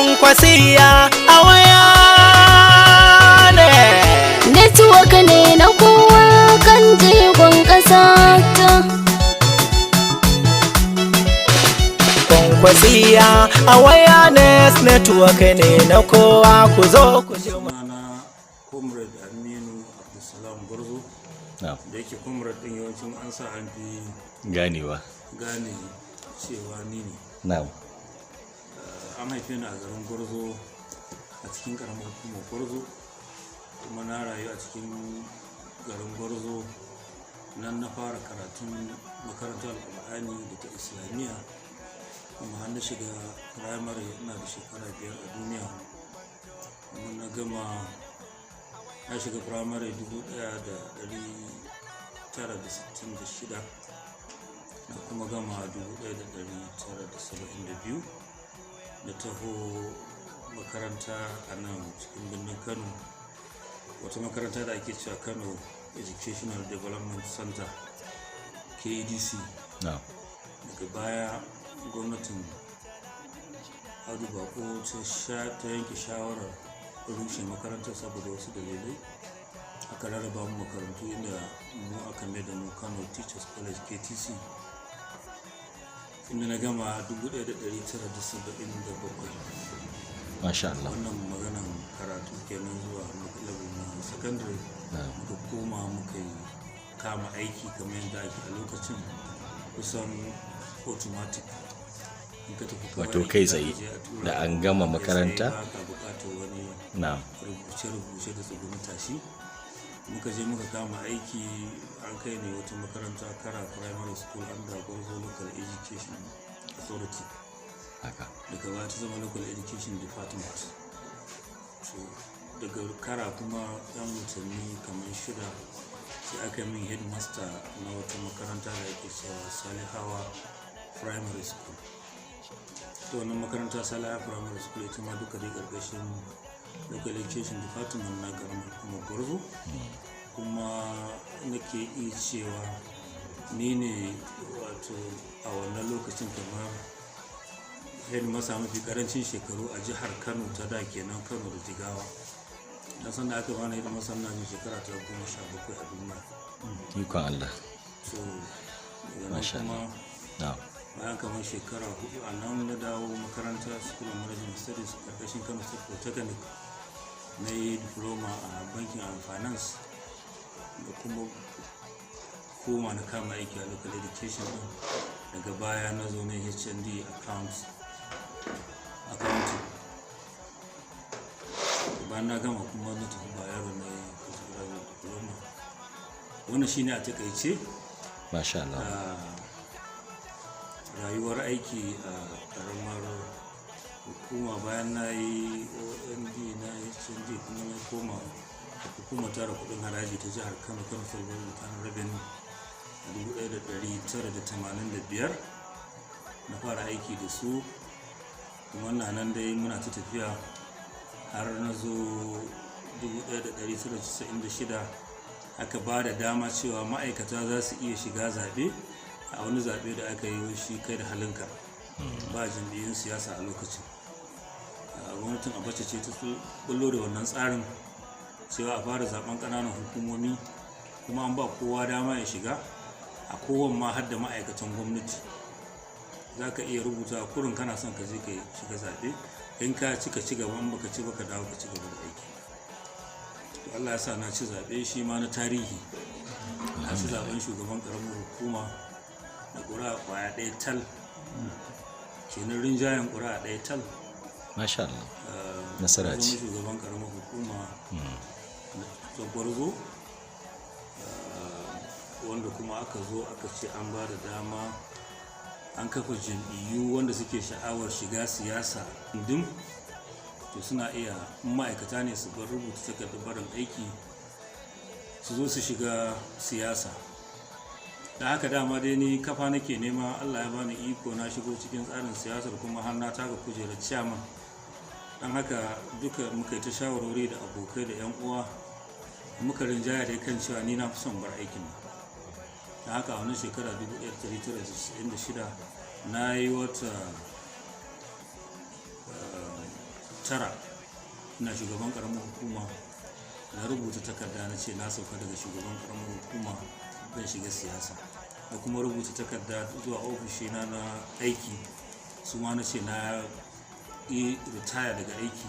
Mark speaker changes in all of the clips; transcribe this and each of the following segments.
Speaker 1: Kwankwasiya a waya ne.
Speaker 2: Network ne na kowa kan jigon ƙasa ta.
Speaker 1: Kwankwasiya Awareness Network ne na kowa, ku zo ku ji mu.
Speaker 3: Sunana Comrade Aminu Abdulsalam Gwarzo.
Speaker 4: Na'am.
Speaker 3: Da yake comrade din, yawancin an sa an fi
Speaker 4: ganewa.
Speaker 3: Gane cewa ni ne.
Speaker 4: Na'am.
Speaker 3: An haife ni a garin Gwarzo, a cikin karamar hukumar Gwarzo, kuma na rayu a cikin garin Gwarzo. Nan na fara karatun makarantar Alƙur'ani da ta Islamiyya, kuma har na shiga firamare ina da shekara 5 a duniya. Kuma na gama, na shiga firamare 1966, na kuma gama 1972. Na taho makaranta a nan cikin birnin Kano, wata makaranta da ake cewa Kano Educational Development Center, KEDC.
Speaker 4: Na'am.
Speaker 3: Daga baya gwamnatin Audu Bako ta yanke shawarar rushe makarantar saboda wasu dalilai. Aka rarraba mu makarantu, inda mu aka mai da mu Kano Teachers College, KTC, inda na gama 1977.
Speaker 4: Masha Allah.
Speaker 3: Wannan maganan karatu kenan zuwa level na secondary.
Speaker 4: Na'am.
Speaker 3: Muka koma muka yi kama aiki kamar yadda ake a lokacin, kusan automatic in ka tafi kawai
Speaker 4: Wato
Speaker 3: aiki
Speaker 4: kai
Speaker 3: za ka
Speaker 4: tsaye
Speaker 3: je a tura
Speaker 4: da
Speaker 3: ka.
Speaker 4: an gama
Speaker 3: Kai tsaye,
Speaker 4: makaranta?
Speaker 3: ba ka buƙatar wani
Speaker 4: Na'am.
Speaker 3: rubuce-rubuce da tsuguni tashi. Muka je muka kama aiki, an kai ne wata makaranta, Kara Primary School, under Gwarzo Local Education Authority. Daga baya ta zama Local Education Department. So daga Kara kuma, yan watanni kamar 6, sai aka yi min headmaster na wata makaranta da ake cewa Salihawa Primary School. To wannan makaranta, Salihawa Primary School, ita ma duka dai karkashin Local Education Department na karamar hukumar Gwarzo. Kuma nake iya cewa ni ne, wato a wannan lokacin, kamar headmaster mafi karancin shekaru a jihar Kano ta da kenan, Kano da Jigawa, dan sanda aka bani headmaster na jin shekara ta 17 a duniya.
Speaker 4: Ikon Allah.
Speaker 3: So daga nan
Speaker 4: Masha
Speaker 3: kuma,
Speaker 4: Na'am.
Speaker 3: bayan kamar shekara 4 a nan, na dawo makaranta, School of Management Studies, karkashin Kano State Polytechnic. Na yi diploma a Banking and Finance, da kuma koma na kama aiki a local education din. Daga baya na zo na HND accounts, accounting. Bayan na gama kuma na tafi Bayero na yi postgraduate diploma. Wannan shine a takaice
Speaker 4: Masha Allah.
Speaker 3: a rayuwar aiki a karamar hukuma. Bayan na yi OND, na HND, kuma na koma hukumar tara kudin haraji ta jihar Kano, Kano State Internal Revenue, a 1985 na fara aiki da su. Kuma na nan dai muna ta tafiya har na zo 1996, aka ba da dama cewa ma'aikata za su iya shiga zaɓe a wani zaɓe da aka yi shi kai da halinka, ba jam'iyyun siyasa a lokacin. Gwamnatin Abacha ce ta bullo da wannan tsarin cewa a fara zaben ƙananan hukumomi, kuma an ba kowa dama ya shiga, a kowan ma har da ma'aikatan gwamnati. Za ka iya rubuta kurin kana son ka je ka shiga zaɓe, in ka ci ka ci gaba, in baka ci ba ka dawo ka ci gaba da aiki. To Allah ya sa na ci zaɓe, shi ma na tarihi. Na ci zaɓen shugaban ƙaramar hukuma da ƙuri'a ƙwaya ɗaya tal, kenan rinjayen ƙuri'a ɗaya tal.
Speaker 4: Masha Allah. Nasara
Speaker 3: Na zama
Speaker 4: ce.
Speaker 3: shugaban ƙaramar hukuma ta Gwarzo, wanda kuma aka zo aka ce an ba da dama an kafa jam'iyyu, wanda suke sha'awar shiga siyasa din to suna iya, in ma'aikata ne, su bar rubuta takardar barin aiki su zo su shiga siyasa. Da haka dama dai ni kafa nake nema, Allah ya bani iko na shigo cikin tsarin siyasar, kuma har na taka kujerar chairman. Don haka duka muka yi ta shawarwari da abokai da 'yan uwa, muka rinjaya dai kan cewa ni na fi son bar aikin nan. Da haka a wannan shekara 1996 na yi wata tara ina shugaban karamar hukuma, na rubuta takarda na ce na sauka daga shugaban karamar hukuma, zan shiga siyasa. Na kuma rubuta takarda zuwa ofishina na aiki, su ma na ce na yi ritaya daga aiki,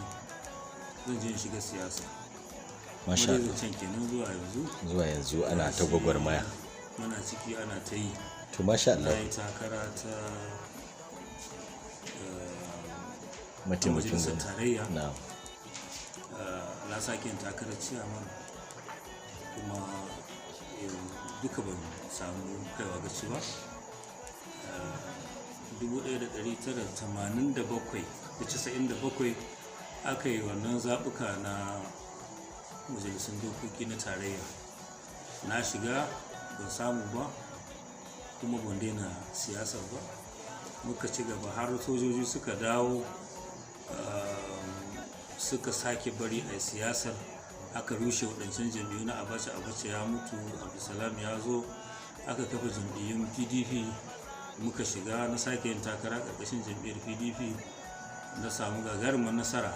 Speaker 3: zan je in shiga siyasa.
Speaker 4: Masha
Speaker 3: Kuma dai
Speaker 4: Allah.
Speaker 3: zancen kenan zuwa yanzu.
Speaker 4: Zuwa yanzu ana ta gwagwarmaya.
Speaker 3: Muna ciki ana ta yi.
Speaker 4: To, masha
Speaker 3: Na
Speaker 4: Allah.
Speaker 3: yi takara ta
Speaker 4: Mataimakin
Speaker 3: majalisar
Speaker 4: gwamna.
Speaker 3: tarayya.
Speaker 4: Na'am.
Speaker 3: Na sake yin takarar ciyaman kuma duka ban samu kaiwa gaci ba. 1987 da 97 aka yi wannan zaɓuka na majalisun dokoki na tarayya. Na shiga, ban samu ba, kuma ban daina siyasar ba. Muka ci gaba har sojoji suka dawo, suka sake bari a siyasar. Aka rushe waɗancan jam'iyyu na Abacha. Abacha ya mutu, Abdulsalam ya zo, aka kafa jam'iyyun PDP, muka shiga. Na sake yin takara ƙarƙashin jam'iyyar PDP, na samu gagarumar nasara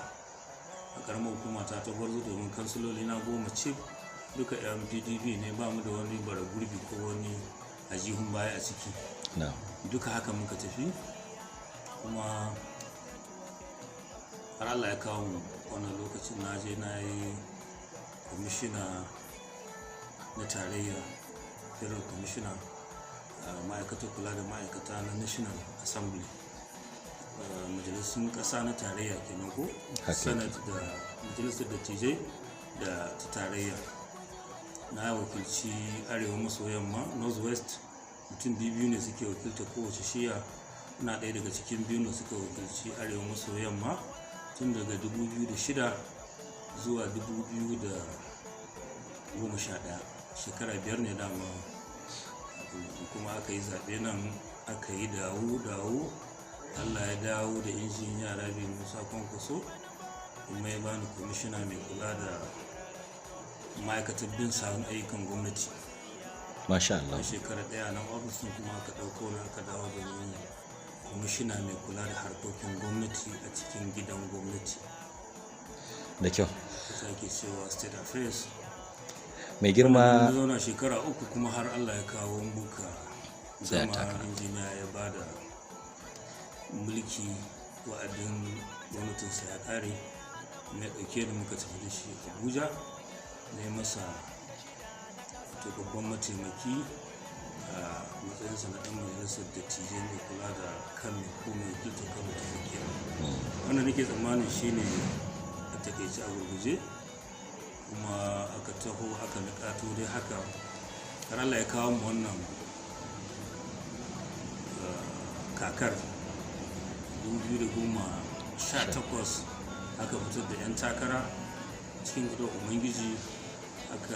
Speaker 3: a ƙaramar hukuma ta ta Gwarzo, domin kansiloli na 10 cif duka 'yan PDP ne, ba mu da wani bara gurbi ko wani ajihun baya a ciki. Duka haka muka tafi, kuma har Allah ya kawo mu wannan lokacin. Na je na yi kwamishina na tarayya, federal commissioner, a ma'aikatar kula da ma'aikata na National Assembly, majalisun ƙasa na tarayya kenan ko?
Speaker 4: Haka yake.
Speaker 3: Senate da majalisar dattijai da ta tarayya. Na wakilci arewa maso yamma, North West. Mutum biyu ne suke wakilta kowace shiya. Ina ɗaya daga cikin biyun da suka wakilci arewa maso yamma tun daga 2006 zuwa 2011, shekara 5 ne dama. Kuma aka yi zaɓe nan, aka yi dawo dawo, Allah ya dawo da Injiniya Rabi Musa Kwankwaso, kuma ya bani kwamishina mai kula da ma'aikatar bin sawun ayyukan gwamnati.
Speaker 4: Masha Allah.
Speaker 3: A shekara ɗaya nan ofisin, kuma aka ɗauko na, aka dawo da ni kwamishina mai kula da harkokin gwamnati a cikin gidan gwamnati.
Speaker 4: Da kyau.
Speaker 3: Ita ake cewa State Affairs.
Speaker 4: Mai girma,
Speaker 3: Mun zauna shekara 3, kuma har Allah ya kawo muka
Speaker 4: Tsaya
Speaker 3: gama.
Speaker 4: takara.
Speaker 3: Injiniya ya ba da mulki, wa'adin gwamnatinsa ya kare, na ɗauke da muka tafi da shi Abuja, na yi masa to babban mataimaki a matsayinsa na ɗan majalisar dattijai mai kula da Kano ko mai wakiltar Kano ta Tsakiya. Wannan nake tsammanin shine a takaice, a gurguje. Kuma aka taho, aka niƙato dai haka har Allah ya kawo mu wannan kakar 2018, aka fitar da 'yan takara. Cikin ƙudurar Ubangiji aka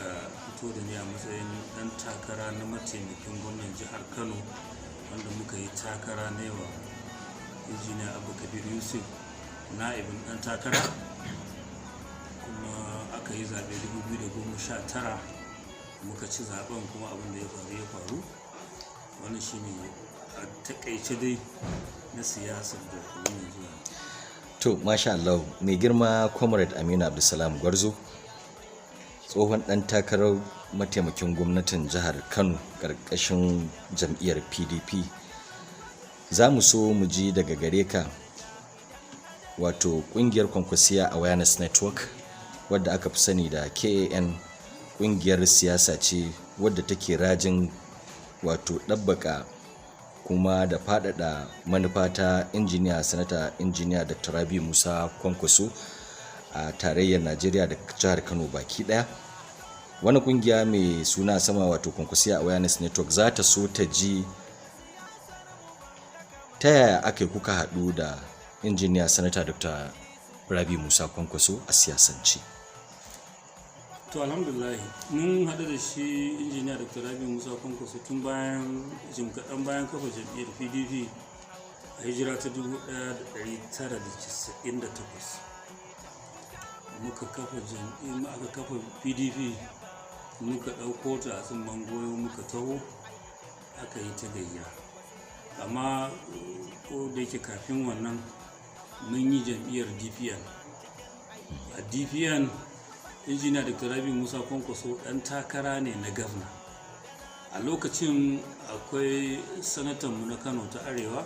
Speaker 3: fito da ni a matsayin ɗan takara na mataimakin gwamnan jihar Kano, wanda muka yi takara na yawa Injiniya Abu Kabir Yusuf na'ibin ɗan takara. Kuma aka yi zaɓe 2019, muka ci zaɓen, kuma abin da ya faru ya faru. Wannan shine a takaice dai na siyasar da wannan zuwa.
Speaker 4: To, masha Allah, mai girma Comrade Aminu Abdulsalam Gwarzo, tsohon ɗan takarar mataimakin gwamnatin jihar Kano ƙarƙashin jam'iyyar PDP. Za mu so mu ji daga gare ka, wato ƙungiyar Kwankwasiya Awareness Network, wadda aka fi sani da KAN, ƙungiyar siyasa ce wadda take rajin wato ɗabbaka kuma da faɗaɗa manufa ta Injiniya Sanata Injiniya Dr. Rabi Musa Kwankwaso a tarayyar Najeriya da jihar Kano baki ɗaya. Wani kungiya mai suna sama, wato Kwankwasiya Awareness Network, za ta so ta ji ta yaya aka yi kuka haɗu da Injiniya Sanata Dr. Rabi Musa Kwankwaso a siyasance.
Speaker 3: To, alhamdulillah, mun haɗu da shi Injiniya Dr. Rabi Musa Kwankwaso tun bayan jim kaɗan bayan kafa jam'iyyar PDP a hijira ta 1998. Muka kafa jam'iyyar, aka kafa PDP, muka ɗauko ta a tsumman goyo, muka taho, aka yi ta gayya. Amma ko da yake kafin wannan mun yi jam'iyyar DPN. A DPN, Injiniya Dr. Rabi Musa Kwankwaso ɗan takara ne na gavna. A lokacin akwai sanatanmu na Kano ta Arewa,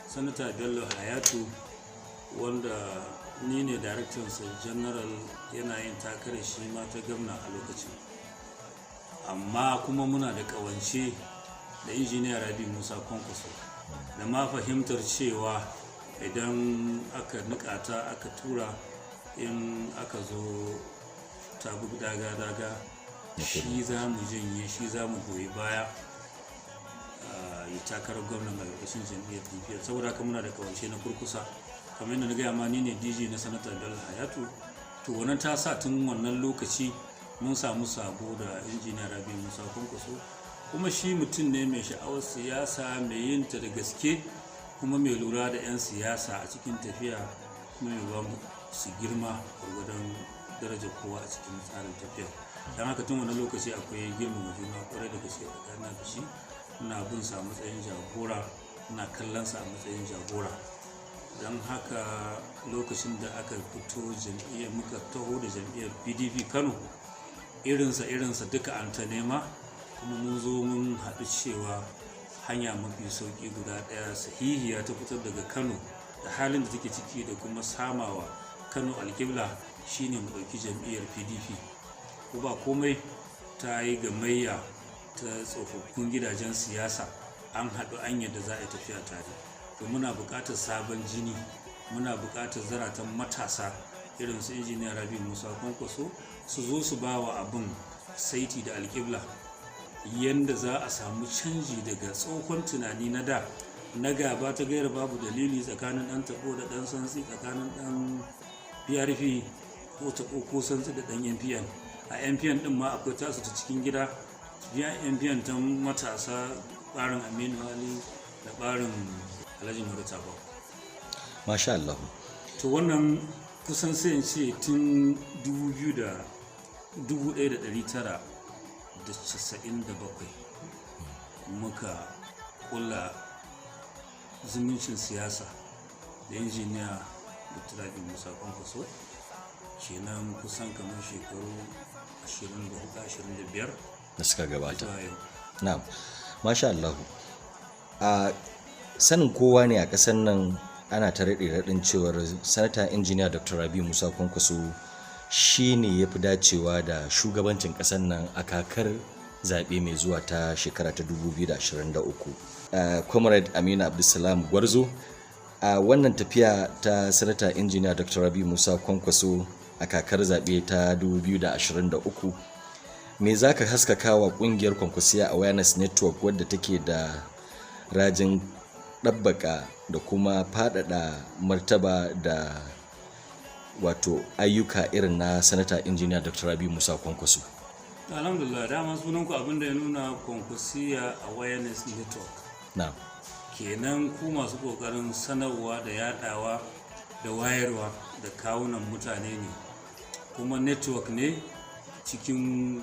Speaker 3: Sanata Bello Hayatu, wanda ni ne daraktansa general, yana yin takarar shi ma ta gwamna a lokacin. Amma kuma muna da ƙawance da Injiniya Rabi Musa Kwankwaso, da ma fahimtar cewa idan aka nukata aka tura, in aka zo ta daga-daga, shi za mu janye, shi za mu goyi baya yi takarar gwamnan a ƙarƙashin jam'iyyar DPN. Saboda haka muna da kawance na kurkusa. Kamar yadda na gaya ma, ni ne DJ na Sanata Bello Hayatu. To, wannan ta sa tun wannan lokaci mun samu sabo da Injiniya Rabi Musa Kwankwaso. Kuma shi mutum ne mai sha'awar siyasa, mai yin ta da gaske, kuma mai lura da 'yan siyasa a cikin tafiya, kuma mai ba su girma gwargwadon darajar kowa a cikin tsarin tafiya. Don haka tun wani lokaci akwai girmama juna kwarai da gaske tsakanin da shi. Ina bin sa a matsayin jagora, ina kallon sa a matsayin jagora. Don haka lokacin da aka fito jam'iyyar, muka taho da jam'iyyar PDP Kano, irinsa irinsa duka an ta nema, kuma mun zo mun haɗu cewa hanya mafi sauƙi guda ɗaya sahihiya ta fitar daga Kano da halin da take ciki da kuma samawa Kano alƙibla shine mu ɗauki jam'iyyar PDP. Ko ba komai, ta yi gamayya ta tsofaffin gidajen siyasa, an haɗu an yadda za a yi tafiya tare. To, muna buƙatar sabon jini, muna buƙatar zaratan matasa irin su Injiniya Rabi Musa Kwankwaso su zo su ba wa abin saiti da alƙibla, yanda za a samu canji daga tsohon tunani na da, na gaba ta gaira babu dalili tsakanin ɗan taɓo da ɗan santsi, tsakanin ɗan PRP ko taɓo ko santsi da ɗan NPN. A NPN ɗin ma akwai tasu ta cikin gida, NPN ta matasa, ɓarin Aminu Ali da ɓarin Alhaji Murtala.
Speaker 4: Masha Allah.
Speaker 3: To, wannan kusan sai in ce tun 1997 muka kula zumuncin siyasa da Injiniya Dr. Rabi Musa Kwankwaso, kenan kusan kamar shekaru 24, 25
Speaker 4: da suka gabata
Speaker 3: zuwa yau.
Speaker 4: Na'am, masha Allah. A sanin kowa ne a ƙasar nan ana ta raɗe raɗin cewar Sanata Injiniya Dr. Rabi Musa Kwankwaso shi ne ya fi dacewa da shugabancin ƙasar nan a kakar zaɓe mai zuwa ta shekara ta 2023. Comrade Aminu Abdulsalam Gwarzo, a wannan tafiya ta Sanata Injiniya Dr. Rabi Musa Kwankwaso a kakar zaɓe ta 2023, me za ka haskaka wa ƙungiyar Kwankwasiya Awareness Network, wadda take da rajin ɗabbaka da kuma faɗaɗa martaba da wato ayyuka irin na Sanata Injiniya Dr. Rabi Musa Kwankwaso?
Speaker 3: Alhamdulillah, dama sunanku abinda ya nuna Kwankwasiya Awareness Network.
Speaker 4: Na.
Speaker 3: Kenan ku masu kokarin sanarwa da yadawa da wayarwa da kawunan mutane ne, kuma network ne cikin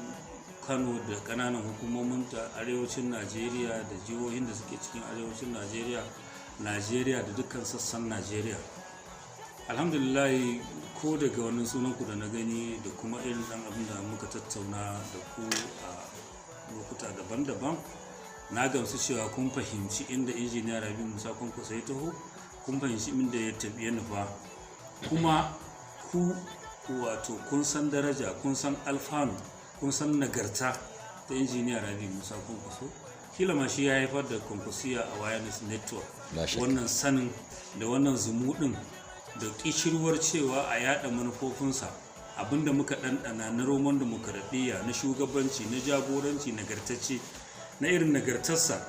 Speaker 3: Kano da kananan hukumominta, arewacin Najeriya da jihohin da suke cikin arewacin Najeriya, Najeriya da dukkan sassan Najeriya. Alhamdulillah, ko daga wannan sunanku da na gani da kuma irin dan abin da muka tattauna da ku a lokuta daban-daban, na gamsu cewa kun fahimci inda Injiniya Rabi Musa Kwankwaso ya taho, kun fahimci inda ya tafi ya nufa. Kuma ku wato kun san daraja, kun san alfanu, kun san nagarta ta Injiniya Rabi Musa Kwankwaso. Kila ma shi ya haifar da Kwankwasiya Awareness Network.
Speaker 4: La shakka.
Speaker 3: Wannan sanin da wannan zumuɗin da ƙishirwar cewa a yada manufofinsa, abinda muka ɗanɗana na roman dimokuraɗiyya, na shugabanci, na jagoranci nagartacce, na irin nagartarsa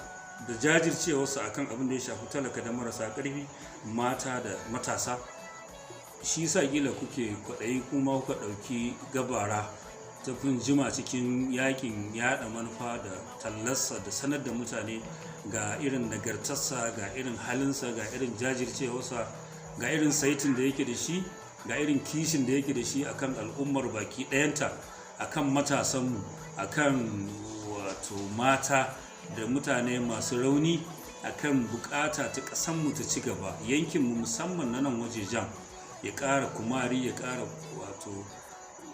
Speaker 3: da jajircewarsa akan abin da ya shafi talaka da marasa ƙarfi, mata da matasa, shi sa kila kuke kwaɗayi kuma kuka ɗauki gabara ta fin jima cikin yakin yaɗa manufa da tallarsa da sanar da mutane ga irin nagartarsa, ga irin halinsa, ga irin jajircewarsa, ga irin saitin da yake da shi, ga irin kishin da yake da shi akan al'ummar baki ɗayanta, akan matasanmu, akan wato mata da mutane masu rauni, akan bukata ta ƙasanmu ta ci gaba, yankinmu musamman na nan wajejen. ya ƙara kumari, ya ƙara wato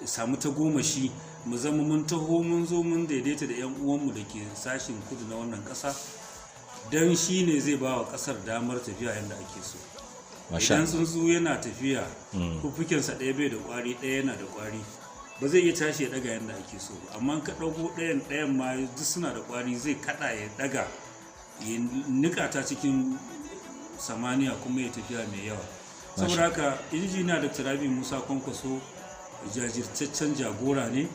Speaker 3: samu ta goma shi, mu zama mun taho mun zo mun daidaita da 'yan uwanmu da ke sashin kudu na wannan ƙasa, don shi ne zai ba wa ƙasar damar tafiya yadda ake so.
Speaker 4: Masha
Speaker 3: Idan
Speaker 4: Allah.
Speaker 3: tsuntsu yana tafiya, fuffukensa ɗaya bai da ƙwari, ɗaya yana da ƙwari, ba zai iya tashi ya ɗaga yadda ake so ba. Amma ka ɗauko ɗayan, ɗayan ma duk suna da ƙwari, zai kaɗa ya ɗaga, ya niƙa ta cikin samaniya kuma ya tafiya mai yawa. Saboda haka Injiniya Dr. Rabi Musa Kwankwaso jajirtaccen jagora ne,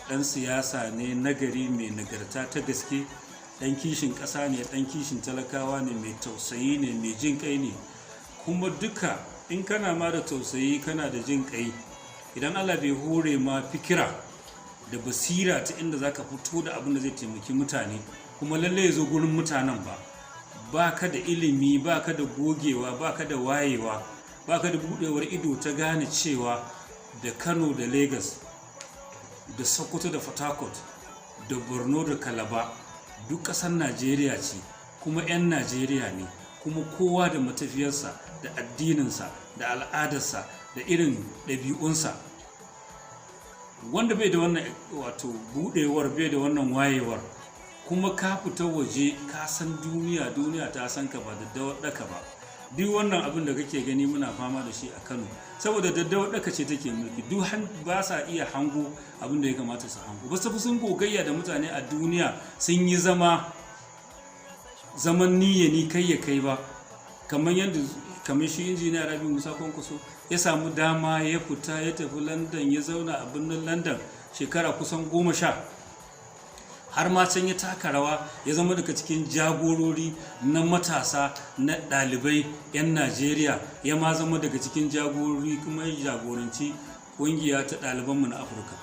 Speaker 3: ɗan siyasa ne nagari mai nagarta ta gaske, ɗan kishin ƙasa ne, ɗan kishin talakawa ne, mai tausayi ne, mai jin kai ne. Kuma duka in kana ma da tausayi, kana da jin kai, idan Allah bai hore ma fikira da basira ta inda zaka fito da abin da zai taimaki mutane kuma lalle ya zo gurin mutanen ba, ba ka da ilimi, ba ka da gogewa, ba ka da wayewa, ba ka da budewar ido ta gane cewa da Kano da Lagos da Sokoto da Port Harcourt da Borno da Kalaba duk ƙasar Najeriya ce, kuma 'yan Najeriya ne, kuma kowa da matafiyarsa da addininsa da al'adarsa da irin ɗabi'unsa. Wanda bai da wannan wato budewar, bai da wannan wayewar, kuma ka fita waje ka san duniya, duniya ta san ka, ba daddawar daka ba. Duk wannan abin da kake gani muna fama da shi a Kano, saboda daddawar daka ce take mulki. Duk ba sa iya hango abin da ya kamata su hango ba. Su sun gogayya da mutane a duniya, sun yi zama zaman niyya ni kai ya kai ba, kamar yadda kamar shi Injiniya Rabi Musa Kwankwaso ya samu dama ya fita ya tafi London, ya zauna a birnin London shekara kusan 10, har ma can ya taka rawa, ya zama daga cikin jagorori na matasa na ɗalibai 'yan Najeriya, ya ma zama daga cikin jagorori kuma ya jagoranci ƙungiya ta ɗalibanmu na Afirka.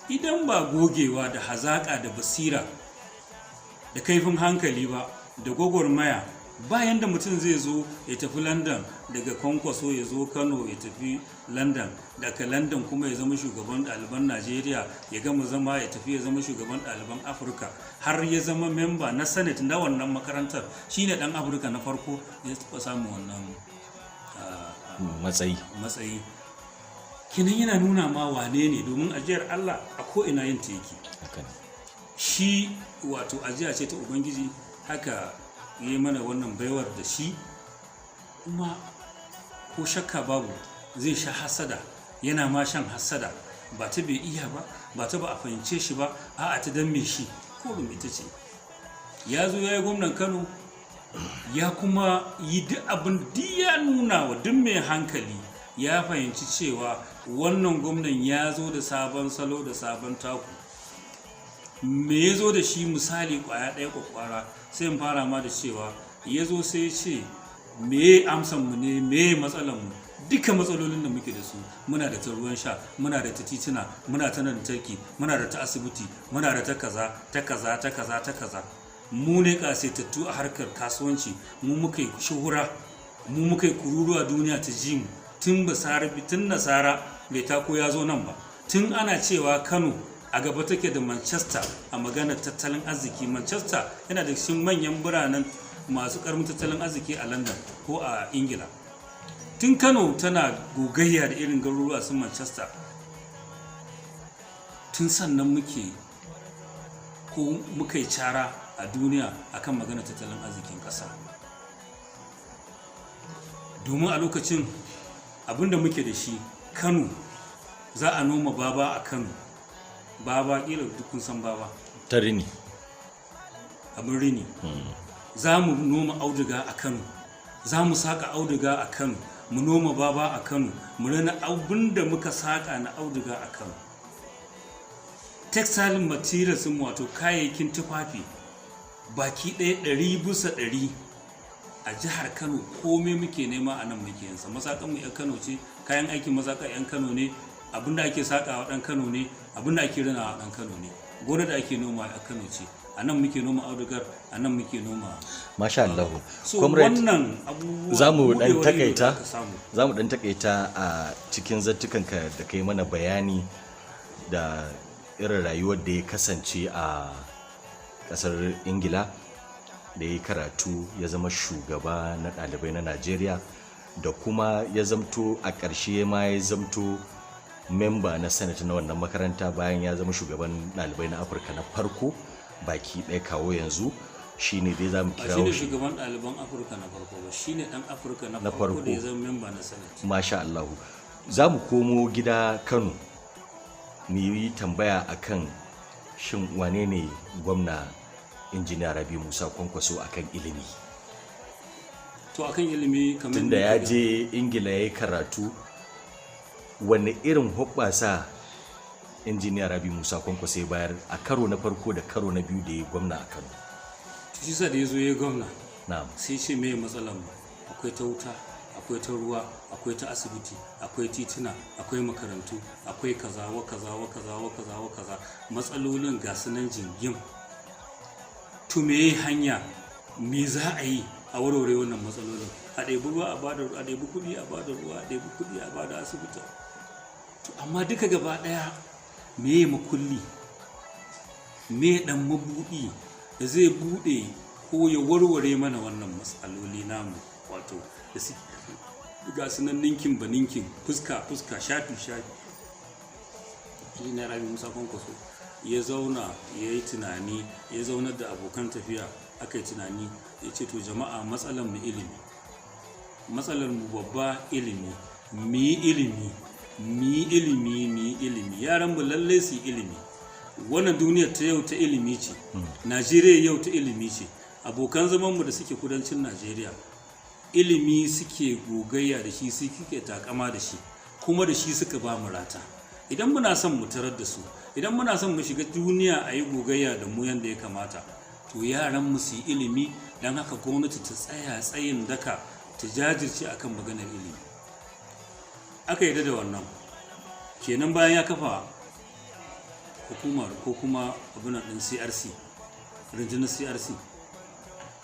Speaker 3: Idan ba gogewa da hazaƙa da basira da kaifin hankali ba da gwagwarmaya, bayan da mutum zai zo ya tafi London daga Kwankwaso, ya zo Kano, ya tafi London, daga London kuma ya zama shugaban ɗaliban Najeriya, ya gama zama ya tafi ya zama shugaban ɗaliban Afirka, har ya zama memba na Senate na wannan makarantar, shine ɗan Afirka na farko ya taɓa samun wannan
Speaker 4: matsayi.
Speaker 3: Matsayi kinan yana nuna ma wane ne, domin ajiyar Allah a ko'ina yin ta yake.
Speaker 4: Haka ne.
Speaker 3: Shi wato ajiya ce ta Ubangiji, haka yi mana wannan baiwar da shi. Kuma ko shakka babu zai sha hasada, yana ma shan hasada, ba ta bai iya ba, ba ta ba a fahimce shi ba, a'a, ta dan me shi kurum ita ce. Ya zo ya yi gwamnan Kano, ya kuma yi duk abin duk ya nuna wa duk mai hankali ya fahimci cewa wannan gwamnan ya zo da sabon salo da sabon taku. Me ya zo da shi? Misali kwaya ɗaya kwakwara, sai in fara ma da cewa ya zo sai ya ce me amsan mu ne, me matsalan mu? Duka matsalolin da muke da su, muna da ta ruwan sha, muna da ta tituna, muna ta lantarki, muna da ta asibiti, muna da ta kaza, ta kaza, ta kaza, ta kaza. Mu ne kasaitattu a harkar kasuwanci, mu muka yi shuhura, mu muka yi kururuwa duniya ta ji mu tun basara, tun nasara bai tako ya zo nan ba, tun ana cewa Kano a gaba take da Manchester a maganar tattalin arziki. Manchester yana da cikin manyan biranen masu karfin tattalin arziki a London ko a Ingila. Tun Kano tana gogayya da irin garuruwa su Manchester, tun sannan muke ko muka yi cara a duniya akan maganar tattalin arzikin ƙasa, domin a lokacin abinda muke da shi, Kano za a noma baba a Kano. Baba, kila duk kun san baba.
Speaker 4: Ta rini.
Speaker 3: Abin rini. Za mu noma auduga a Kano, za mu saka auduga a Kano, mu noma baba a Kano, mu rina abin da muka saka na auduga a Kano. Textile materials mu, wato kayayyakin tufafi baki ɗaya, 100% a jihar Kano komai muke nema a nan muke yansa. Masakan mu 'yan Kano ce, kayan aikin masaka 'yan Kano ne, abinda ake sakawa ɗan Kano ne, abinda ake rinawa ɗan Kano ne, gona da ake noma a Kano ce. A nan muke noma audugar, a nan muke noma.
Speaker 4: Masha Allah.
Speaker 3: So
Speaker 4: Comrade,
Speaker 3: wannan abubuwa
Speaker 4: za mu dan
Speaker 3: buɗewar ido da
Speaker 4: takaita
Speaker 3: aka samu.
Speaker 4: Za mu dan takaita a cikin zantukanka da kai mana bayani da irin rayuwar da ya kasance a kasar Ingila, da ya yi karatu, ya zama shugaba na ɗalibai na Najeriya. Da kuma ya zamto a ƙarshe ma ya zamto memba na Senate na wannan makaranta, bayan ya zama shugaban ɗalibai na Afirka na farko baki ɗaya kawo yanzu. Shine dai za mu
Speaker 3: Ba
Speaker 4: kira
Speaker 3: shine
Speaker 4: shi
Speaker 3: shugaban ɗaliban Afirka na farko ba, shine ɗan Afirka na
Speaker 4: Na
Speaker 3: farko da ya
Speaker 4: farko.
Speaker 3: zama memba na Senate.
Speaker 4: Masha Allahu. Za mu komo gida Kano mu yi tambaya akan shin wane ne Gwamna Injiniya Rabi Musa Kwankwaso akan ilimi?
Speaker 3: To, akan ilimi, kamar
Speaker 4: Tunda
Speaker 3: yadda
Speaker 4: ya
Speaker 3: muke
Speaker 4: je Ingila ya yi karatu, wanne irin hoɓɓasa Injiniya Rabi Musa Kwankwaso ya bayar a karo na farko da karo na biyu da ya yi gwamna a Kano?
Speaker 3: Shi sa da ya zo ya yi gwamna, sai ce me matsalar mu? Akwai ta wuta, akwai ta ruwa, akwai ta asibiti, akwai tituna, akwai makarantu, akwai kaza wa kaza wa kaza wa kaza wa kaza. Matsalolin ga su nan jingim. To, me hanya, me za a yi a warware wannan matsalolin? A ɗebi ruwa a bada, a ɗebi kuɗi a bada ruwa, a ɗebi kuɗi a bada asibiti. To, amma duka gaba ɗaya, me makulli, me ɗan mabuɗi da zai buɗe ko ya warware mana wannan matsaloli namu, wato da su ga su nan ninkin ba ninkin, fuska fuska, shafi shafi? Na Rabi Musa Kwankwaso ya zauna ya yi tunani, ya zaunar da abokan tafiya, aka yi tunani. Ya ce, "To jama'a, matsalar mu ilimi, matsalar mu babba ilimi. Mu yi ilimi, mu yi ilimi, mu yi ilimi. Yaran mu lallai su yi ilimi. Wannan duniyar ta yau ta ilimi ce. Najeriya yau ta ilimi ce. Abokan zamanmu da suke kudancin Najeriya ilimi suke gogayya da shi, suke takama da shi, kuma da shi suka ba mu rata. Idan muna son mu tarar da su, idan muna son mu shiga duniya a yi gogayya da mu yadda ya kamata, to yaran mu su yi ilimi. Don haka gwamnati ta tsaya tsayin daka, ta jajirce akan maganar ilimi." Aka yarda da wannan. Kenan bayan ya kafa hukumar ko kuma abin ɗin CRC, rundunar CRC,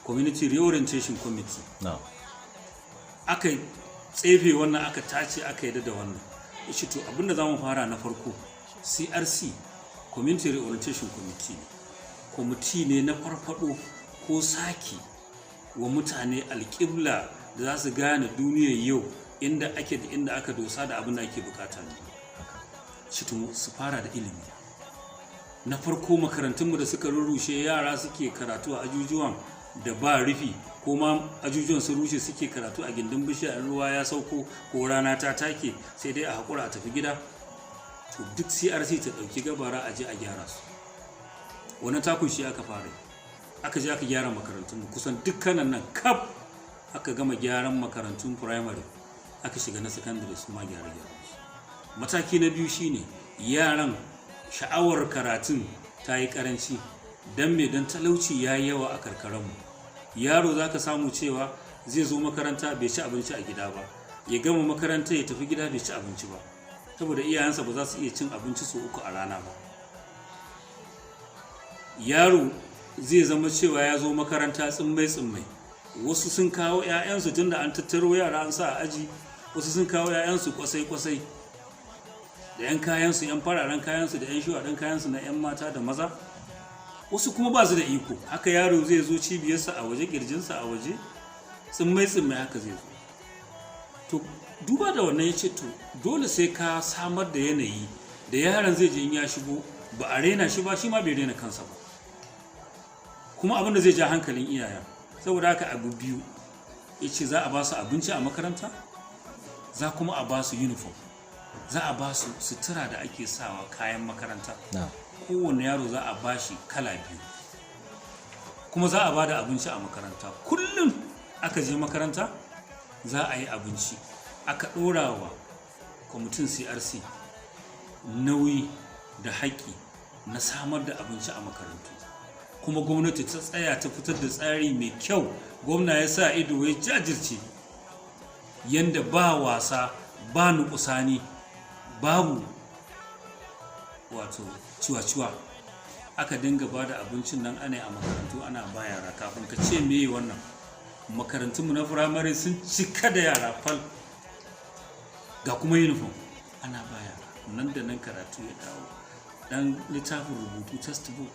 Speaker 3: Community Reorientation Committee, aka tsefe wannan, aka tace, aka yarda da wannan. Shi to, abinda za mu fara na farko, CRC, Community Reorientation Committee ne, kwamiti ne na farfado ko sake wa mutane alƙibla da za su gane duniyar yau, inda ake da inda aka dosa da abin da ake bukata ne. Shi to, su fara da ilimi. Na farko, makarantunmu da suka rurrushe, yara suke karatu a ajujuwan da ba rufi, ko ma ajujuwan sun rushe, suke karatu a gindin bishiya, in ruwa ya sauko ko rana ta take, sai dai a haƙura a tafi gida. To, duk CRC ta ɗauki gabara, a je a gyara su. Wani takun shi aka fara yi. Aka je aka gyara makarantunmu kusan dukkanin nan kaf. Aka gama gyaran makarantun primary, aka shiga na secondary, su ma gyare-gyare su. Mataki na biyu shine yaran, sha'awar karatun ta yi karanci. Don me? Don talauci ya yi yawa a karkaranmu. Yaro za ka samu cewa zai zo makaranta bai ci abinci a gida ba, ya gama makaranta ya tafi gida bai ci abinci ba, saboda iyayensa ba za su iya cin abinci sau uku a rana ba. Yaro zai zama cewa ya zo makaranta tsimmai tsimmai. Wasu sun kawo 'ya'yansu, tunda an tattaro yara an sa a aji, wasu sun kawo 'ya'yansu kwasai kwasai da 'yan kayansu, 'yan fararen kayansu da 'yan shuwaɗin kayansu na 'yan mata da maza. Wasu kuma ba su da iko. Haka yaro zai zo, cibiyarsa a waje, kirjinsa a waje, tsimmai tsimmai, haka zai zo. To, duba da wannan, ya ce to dole sai ka samar da yanayi da yaron zai je, in ya shigo ba a rena shi ba, shi ma bai rena kansa ba, kuma abin da zai ja hankalin iyayen. Saboda haka abu biyu ya ce: za a ba su abinci a makaranta, za kuma a ba su uniform, za a ba su sutura da ake sawa, kayan makaranta. Kowane yaro za a ba shi kala biyu, kuma za a ba da abinci a makaranta. Kullum aka je makaranta za a yi abinci. Aka ɗora wa kwamitin CRC nauyi da haƙƙi na samar da abinci a makarantu. Kuma gwamnati ta tsaya ta fitar da tsari mai kyau. Gwamna ya sa ido, ya jajirce yanda ba wasa ba nukusani, babu wato ciwa-ciwa. Aka dinga ba da abincin nan, ana yi a makarantu, ana ba yara. Kafin ka ce meye wannan, makarantunmu na firamare sun cika da yara fal, ga kuma uniform ana ba yara. Nan da nan karatu ya dawo. Dan littafin rubutu, textbook,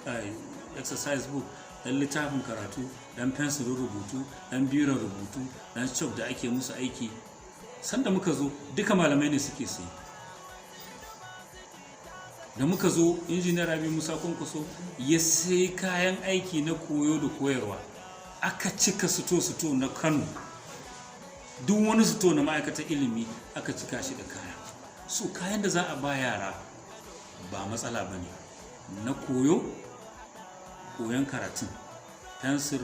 Speaker 3: exercise book, dan littafin karatu, dan fensirin rubutu, dan biron rubutu, dan chalk da ake musu aiki. Sanda muka zo duka malamai ne suke sayi. Da muka zo, Injiniyar Rabi Musa Kwankwaso ya sai kayan aiki na koyo da koyarwa, aka cika sito-sito na Kano. Duk wani sito na ma'aikatar ilimi aka cika shi da kaya. So kayan da za a ba yara ba matsala ba ne na koyon karatun: fensir,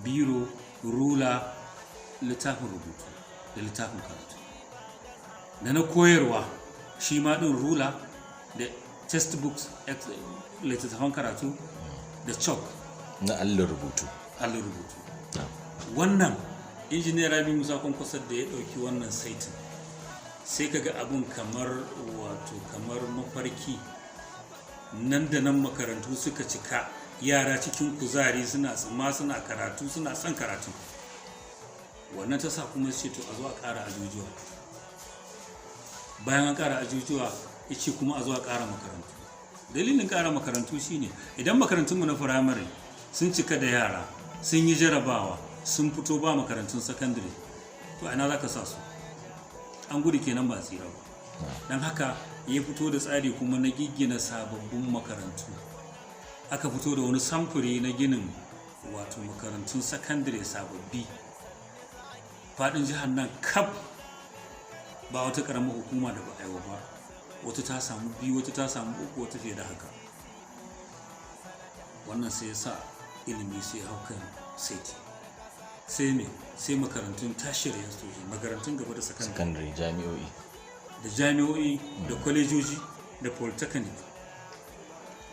Speaker 3: biro, rula, littafin rubutu da littafin karatu. Da na koyarwa shi ma ɗin, rula da textbooks, littattafan karatu da chalk.
Speaker 4: Na allon rubutu.
Speaker 3: Allon rubutu. Wannan Injiniyar Rabi Musa Kwankwaso da ya ɗauki wannan saitin, sai kaga abun kamar, wato kamar mafarki. Nan da nan makarantu suka cika, yara cikin kuzari suna tsima, suna karatu, suna son karatu. Wannan ta sa kuma ce to a zo a ƙara ajujuwa. Bayan an ƙara ajujuwa, ya ce kuma a zo a ƙara makarantu. Dalilin ƙara makarantu shine idan makarantunmu na firamare sun cika da yara, sun yi jarabawa, sun fito, ba makarantun sakandare, to ina za ka sa su? An gudu kenan ba tsira ba. Don haka ya fito da tsari kuma na giggina sababbin makarantu. Aka fito da wani samfuri na ginin, wato makarantun sakandare sababbi faɗin jihar nan kaf. Ba wata ƙaramar hukuma da ba a yi wa ba. Wata ta samu biyu, wata ta samu uku, wata fiye da haka. Wannan sai ya sa ilimi sai hau kan saiti. Sai me? Sai makarantun tertiary institution, makarantun gaba da sakandare.
Speaker 4: Sakandare, jami'o'i.
Speaker 3: Da jami'o'i da kwalejoji da polytechnic,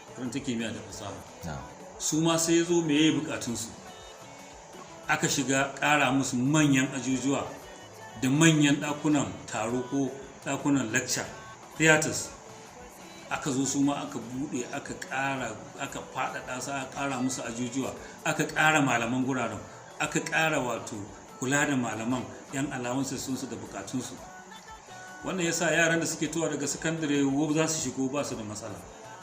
Speaker 3: makarantar kimiyya da fasaha. Su ma sai ya zo meye bukatunsu, aka shiga ƙara musu manyan ajujuwa da manyan ɗakunan taro ko ɗakunan lecture theaters. Aka zo su ma aka buɗe, aka ƙara, aka faɗaɗa su, aka ƙara musu ajujuwa, aka ƙara malaman guraren, aka ƙara wato kula da malaman, yan allowances su da bukatunsu. Wannan yasa yaran da suke towa daga sakandare wo za su shigo, ba su da matsala.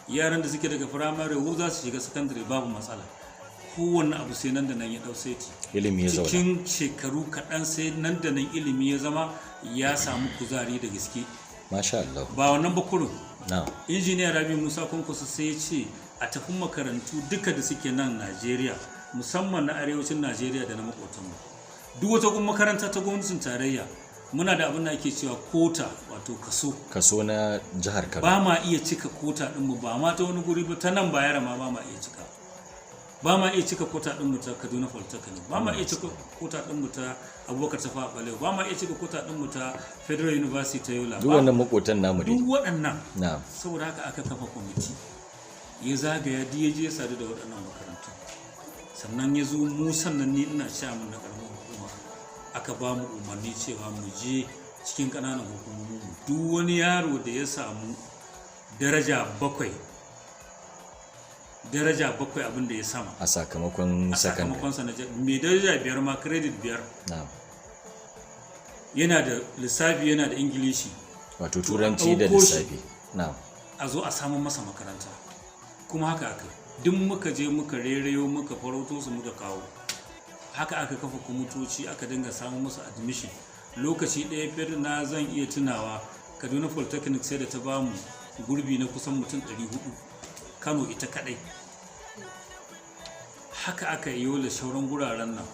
Speaker 3: Yaran da suke daga firamare wo za su shiga sakandare, babu matsala. Kowanne abu sai nan da nan ya dau saiti.
Speaker 4: Ilimi ya zauna.
Speaker 3: Cikin shekaru kaɗan sai nan da nan ilimi ya zama ya samu kuzari da gaske.
Speaker 4: Masha Allah.
Speaker 3: Ba wannan ba kurum. Injiniya Rabi Musa Kwankwaso sai ya ce a tafi makarantu duka da suke nan Najeriya, musamman na arewacin Najeriya da na makotanmu, duk wata makaranta ta gwamnatin tarayya. Muna da abin da ake cewa quota, wato kaso.
Speaker 4: Kaso na jihar Kano.
Speaker 3: Ba ma iya cika quota ɗinmu, ba ma ta wani guri ba, ta nan Bayero ma ba ma iya cika. Ba ma iya cika quota ɗinmu ta Kaduna Polytechnic, ba ma iya cika quota ɗinmu ta Abubakar Tafawa Balewa, ba ma iya cika quota ɗinmu ta Federal University ta Yola.
Speaker 4: Duk wannan makotan namu dai.
Speaker 3: Duk waɗannan. Saboda haka aka kafa kwamiti, ya zagaya duk, ya je ya sadu da waɗannan makarantu. Sannan ya zo mu, sannan ni ina chairman na ƙaramar hukuma, aka ba mu umarni cewa mu je cikin ƙananan hukumomin mu, duk wani yaro da ya samu daraja 7, daraja 7 abin da ya sama
Speaker 4: a sakamakon
Speaker 3: a
Speaker 4: sakandare.
Speaker 3: Sakamakon sa na mai daraja 5 ma, credit 5, yana da lissafi, yana da Ingilishi.
Speaker 4: Wato Turanci da
Speaker 3: ɗauko shi.
Speaker 4: lissafi.
Speaker 3: A zo a samun masa makaranta. Kuma haka aka yi. Duk muka je muka rerayo, muka farauto su, muka kawo. Haka aka kafa kwamitoci, aka dinga samun musu admission. Lokaci ɗaya fiye na zan iya tunawa, Kaduna Polytechnic sai da ta bamu gurbi na kusan mutum 400, Kano ita kadai. Haka aka yi da shauran guraren nan.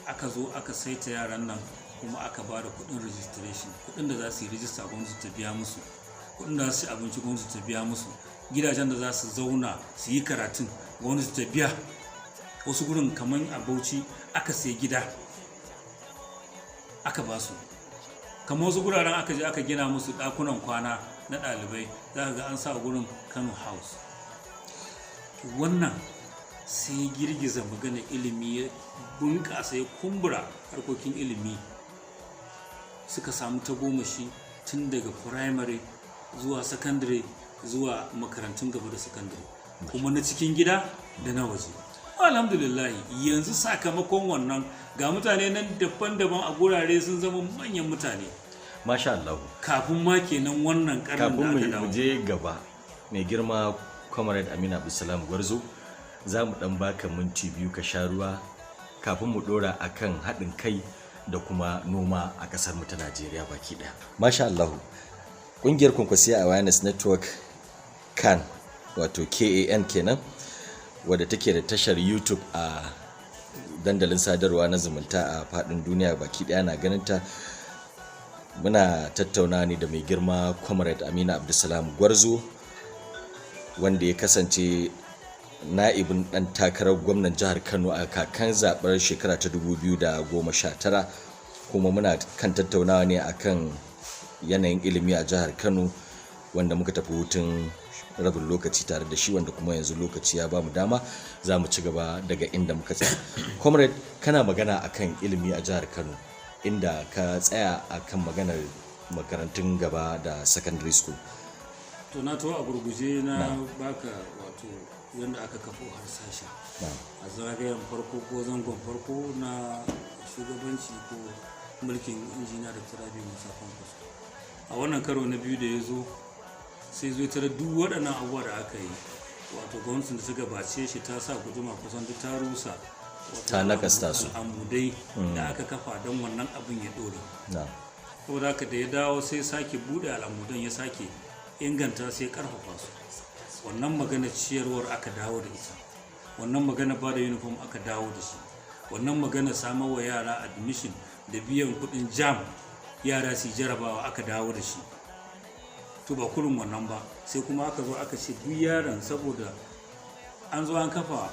Speaker 3: Aka zo aka saita yaran nan, kuma aka ba da kuɗin registration, kuɗin da za su yi rijista gwamnati ta biya musu, kuɗin da za su ci abinci gwamnati ta biya musu, gidajen da za su zauna su yi karatun gwamnati ta biya. Wasu gurin kamar a Bauchi aka sai gida aka ba su. Kamar wasu guraren aka je aka gina musu ɗakunan kwana na ɗalibai, za ka ga an sa gurin Kano House. Wannan sai ya girgiza magana ilimi, ya bunƙasa, ya kumbura harkokin ilimi, suka samu tagomashi tun daga primary zuwa secondary zuwa makarantun gaba da secondary, kuma na cikin gida da na waje. Alhamdulillah, yanzu sakamakon wannan ga mutane nan daban-daban a gurare sun zama manyan mutane.
Speaker 4: Masha Allah.
Speaker 3: Kafin ma kenan wannan karnin
Speaker 4: Kafin
Speaker 3: da aka
Speaker 4: mu
Speaker 3: dawo.
Speaker 4: Mu je gaba, mai girma Comrade Aminu Abdulsalam Gwarzo, za mu dan baka minti 2 ka sha ruwa kafin mu dora akan haɗin kai da da kuma noma a ƙasar mu ta Najeriya baki ɗaya. Masha Allahu, ƙungiyar Kwankwasiya Awareness Network CAN, wato KAN kenan, wadda take da tashar YouTube a dandalin sadarwa na zumunta a faɗin duniya baki ɗaya na ganin ta. Muna tattauna ne da mai girma Comrade Aminu Abdulsalam Gwarzo, wanda ya kasance na'ibin ɗan takarar gwamnan jihar Kano a kakan zaɓar shekara ta 2019, kuma muna kan tattaunawa ne akan yanayin ilimi a jihar Kano, wanda muka tafi hutun rabin lokaci tare da shi, wanda kuma yanzu lokaci ya bamu dama za mu ci gaba daga inda muka tsaya. Comrade, kana magana akan ilimi a jihar Kano, inda ka tsaya akan maganar makarantun gaba da secondary school.
Speaker 3: To, na to a gurguje na baka wato yadda aka kafo harsasha a zagayen farko ko zangon farko na shugabanci ko mulkin Injiniya Dr. Rabiu Musa Kwankwaso. A wannan karo na biyu da ya zo, sai zo tare duk waɗannan abubuwa da aka yi, wato gwamnatin da ta gabace shi ta sa guduma kusan duk ta rusa, wato
Speaker 4: Ta nakasta su.
Speaker 3: al'amudai da aka kafa don wannan abin ya ɗore. Saboda haka da ya dawo, sai sake buɗe al'amudan, ya sake inganta, sai karfafa su. Wannan magana ciyarwar aka dawo da ita, wannan magana ba da uniform aka dawo da shi, wannan magana samar wa yara admission da biyan kuɗin JAMB yara su yi jarabawa aka dawo da shi. To, ba kurin wannan ba, sai kuma aka zo aka ce duk yaron, saboda an zo an kafa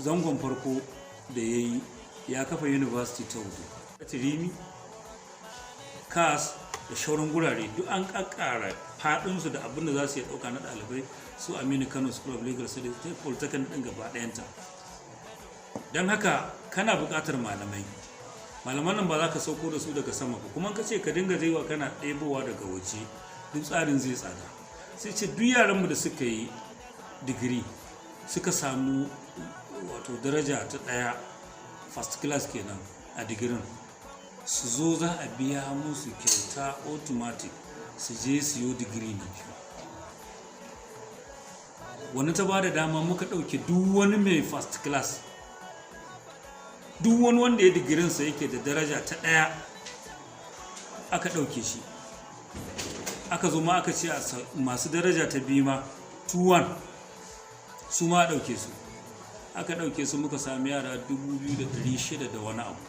Speaker 3: zangon farko da ya yi, ya kafa university ta Wudil, Rimi, KAS da shauran gurare, duk an kakkara faɗinsu da abin da za su iya ɗauka na ɗalibai, su Aminu Kano School of Legal Studies, ta polytechnic ɗin gaba ɗayanta. Don haka kana buƙatar malamai. Malaman nan ba za ka sauko da su daga sama ba, kuma ka ce ka dinga zaiwa kana ɗebowa daga waje, duk tsarin zai tsada. Sai ce duk yaranmu da suka yi digiri suka samu wato daraja ta ɗaya, first class kenan, a digirin, su zo za a biya musu kyauta automatic su je su yi digiri na biyu. Wani ta ba da dama muka ɗauke duk wani mai first class, duk wani wanda ya digirinsa yake da daraja ta ɗaya, aka ɗauke shi. Aka zo ma aka ce a masu daraja ta biyu ma, 2-1, su ma a ɗauke su. Aka ɗauke su, muka sami yara 2,600 da wani abu,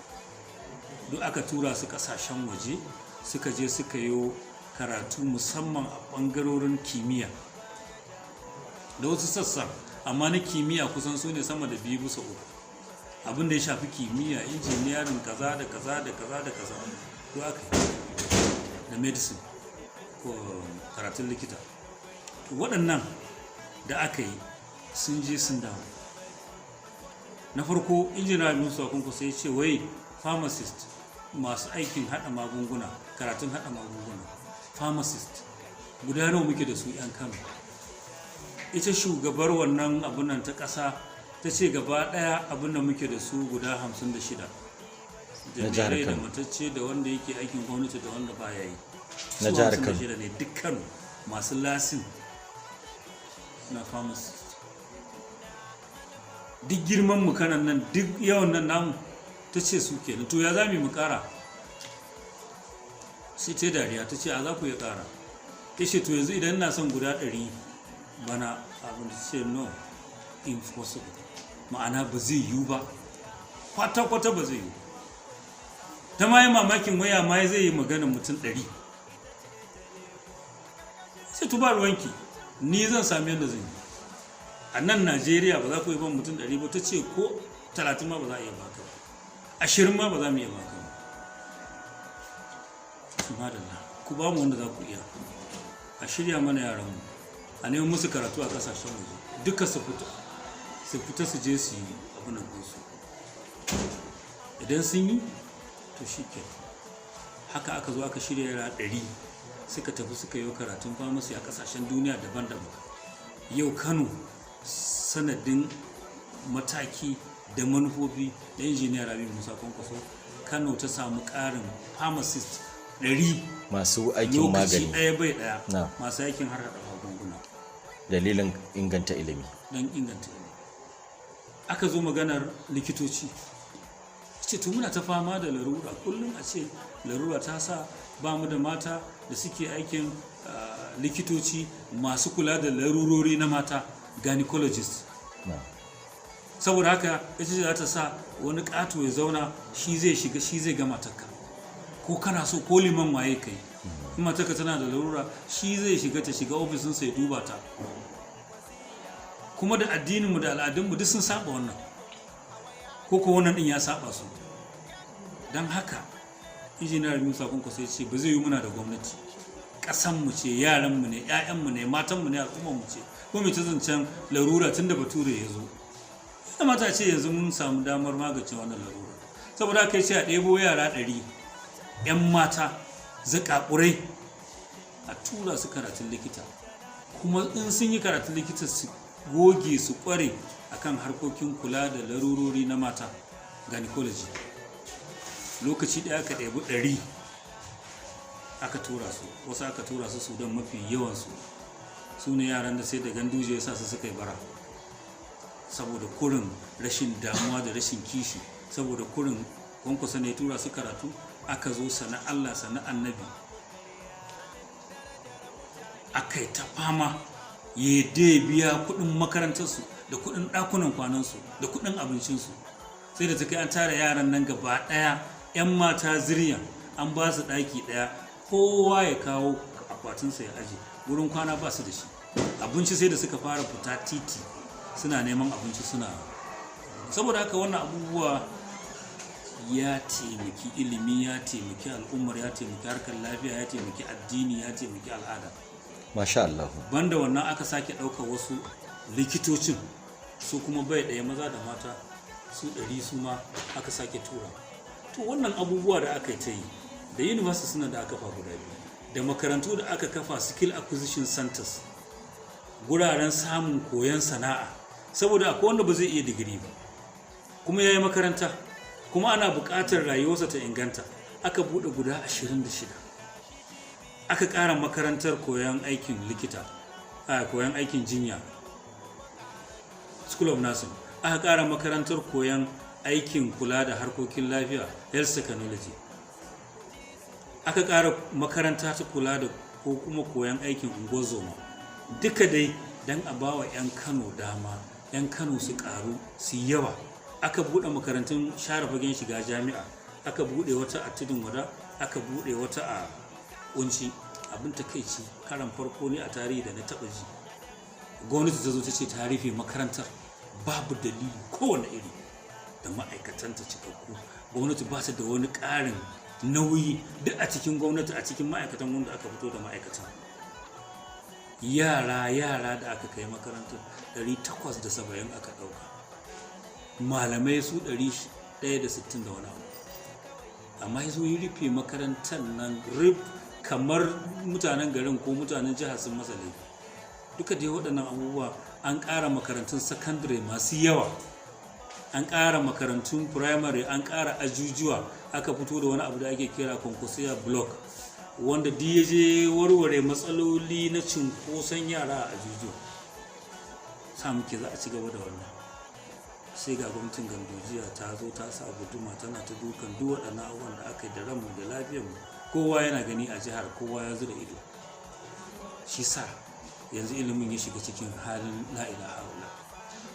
Speaker 3: duk aka tura su ƙasashen waje, suka je suka yi karatu, musamman a ɓangarorin kimiyya da wasu sassan, amma na kimiyya kusan su ne sama da 2 bisa 3, abin da ya shafi kimiyya, injiniyarin, kaza da kaza da kaza da kaza, duk aka yi, da medicine ko karatun likita. To, waɗannan da aka yi, sun je sun dawo. Na farko, Injiniya Musa Kwankwaso sai ce wai pharmacist, masu aikin hada magunguna, karatun hada magunguna, pharmacist guda nawa muke da su 'yan Kano? Ita shugabar wannan abun nan ta ƙasa ta ce gaba ɗaya abin da muke da su guda 56
Speaker 4: Na jihar
Speaker 3: da mai rai da
Speaker 4: Kano.
Speaker 3: matacce, da wanda yake aikin gwamnati da wanda baya yi.
Speaker 4: Na
Speaker 3: Su
Speaker 4: jihar Kano.
Speaker 3: 56 ne duk Kano masu lasin na pharmacist. Duk girman mu kanan nan, duk yawan nan namu, ta ce su kenan. To, ya za mu yi mu kara? Sai ta dariya, ta ce a za ku iya kara. Ta ce to, yanzu idan ina son guda 100 bana, abin da ce no, impossible, ma'ana ba zai yiwu ba, kwata-kwata ba zai yiwu. Ta ma yi mamakin waya ma zai yi maganin mutum 100. Sai to, ba ruwanki, ni zan sami yadda zan yi. A nan Najeriya ba za ku yi ban mutum 100 ba? Ta ce ko 30 ma ba za a iya baka ba, 20 ma ba za mu iya baka ba. Madalla, ku ba mu wanda za ku iya. A shirya mana yaranmu, a nemi musu karatu a kasashen waje, duka su fita, su fita su je su yi abin da su. Idan sun yi, to shi ke. Haka aka zo aka shirya yara 100, suka tafi suka yi karatun pharmacy a kasashen duniya daban-daban. Yau Kano, sanadin mataki da manufofi da Injiniya Rabi Musa Kwankwaso, Kano ta samu ƙarin pharmacist 100
Speaker 4: masu aikin
Speaker 3: lokaci
Speaker 4: magani
Speaker 3: ɗaya bai ɗaya,
Speaker 4: Na.
Speaker 3: masu aikin har haɗa magunguna.
Speaker 4: Dalilin inganta ilimi.
Speaker 3: Don inganta ilimi. Aka zo maganar likitoci. Ce to, muna ta fama da larura kullum, a ce larura ta sa ba mu da mata da suke aikin likitoci masu kula da larurori na mata, gynecologist. Saboda haka ita ce za ta sa wani ƙato ya zauna, shi zai shiga, shi zai ga matarka, ko kana so ko liman waye kai. In matarka tana da larura, shi zai shiga, ta shiga ofisinsa ya duba ta. Kuma da addininmu da al'adunmu duk sun saba wannan, ko wannan din ya saba su. Don haka Injiniyar Musa Kwankwaso ya ce ba zai yi, muna da gwamnati, ƙasanmu ce, yaranmu ne, 'ya'yanmu ne, matanmu ne, al'ummarmu ce, ko mai ta zancen larura tun da Bature ya zo. Ya kamata a ce yanzu mun samu damar magance wannan larura. Saboda haka ya ce a ɗebo yara 100, 'yan mata zakakurai, a tura su karatun likita, kuma in sun yi karatun likita su goge, su kware akan harkokin kula da larurori na mata, gynecology. Lokaci ɗaya aka ɗebi 100 aka tura su. Wasu aka tura su Sudan, mafi yawansu su ne yaran da sai da Ganduje ya sa su suka yi bara, saboda kurin rashin damuwa da rashin kishi, saboda kurin Kwankwasa ne ya tura su karatu. Aka zo sana Allah sana Annabi, aka yi ta fama ya ya biya kuɗin makarantarsu da kuɗin ɗakunan kwanansu da kuɗin abincinsu. Sai da ta kai an tara yaran nan gaba ɗaya, 'yan mata zuriya, an ba su ɗaki ɗaya, kowa ya kawo akwatinsa ya aje. Wurin kwana ba su da shi, abinci sai da suka fara fita titi suna neman abinci suna. Saboda haka wannan abubuwa ya taimaki ilimi, ya taimaki al'ummar, ya taimaki harkar lafiya, ya taimaki addini, ya taimaki al'ada.
Speaker 4: Masha Allah.
Speaker 3: Banda wannan, aka sake ɗaukar wasu likitocin, su kuma bai ɗaya, maza da mata, su 100, su ma aka sake tura. To, wannan abubuwa da aka yi ta yi, da university suna da aka kafa guda biyu, da makarantu da aka kafa, skill acquisition centers, guraren samun koyon sana'a, saboda akwai wanda ba zai iya digiri ba kuma ya yi makaranta, kuma ana buƙatar rayuwarsa ta inganta, aka buɗe guda 26. Aka ƙara makarantar koyon aikin likita, a koyon aikin jinya, School of Nursing. Aka ƙara makarantar koyon aikin kula da harkokin lafiya, health technology. Aka ƙara makaranta ta kula da ko kuma koyon aikin ungozoma. Duka dai don a bawa 'yan Kano dama, 'yan Kano su ƙaru, su yawa. Aka buɗe makarantun share fagen shiga jami'a, aka buɗe wata a Tudun Wada, aka buɗe wata a Kunci. Abin takaici, karan farko ne a tarihi da na taɓa ji gwamnati ta zo ta ce ta rufe makarantar babu dalili kowane iri, da ma'aikatanta cikakku. Gwamnati ba ta da wani ƙarin nauyi, duk a cikin gwamnati, a cikin ma'aikatan wanda aka fito da ma'aikatan. Yara yara da aka kai makarantar 870 aka ɗauka, malamai su 160 da wani abu, amma ya zo yi rufe makarantar nan rip, kamar mutanen garin ko mutanen jihar sun masa laifi. Duka dai waɗannan abubuwa, an ƙara makarantun sakandare masu yawa, an ƙara makarantun firamare, an ƙara ajujuwa. Aka fito da wani abu da ake kira Kwankwasiya Block, wanda duk ya je warware matsaloli na cunkoson yara a ajujuwa. Sa muke za a ci gaba da wannan, sai ga gwamnatin Gandujiya ta zo ta sa guduma tana ta dukan duk waɗannan abubuwan da aka yi da ranmu da lafiyarmu. Kowa yana gani a jihar, kowa ya zura ido. Shi sa yanzu ilimin ya shiga cikin halin la'ilaha.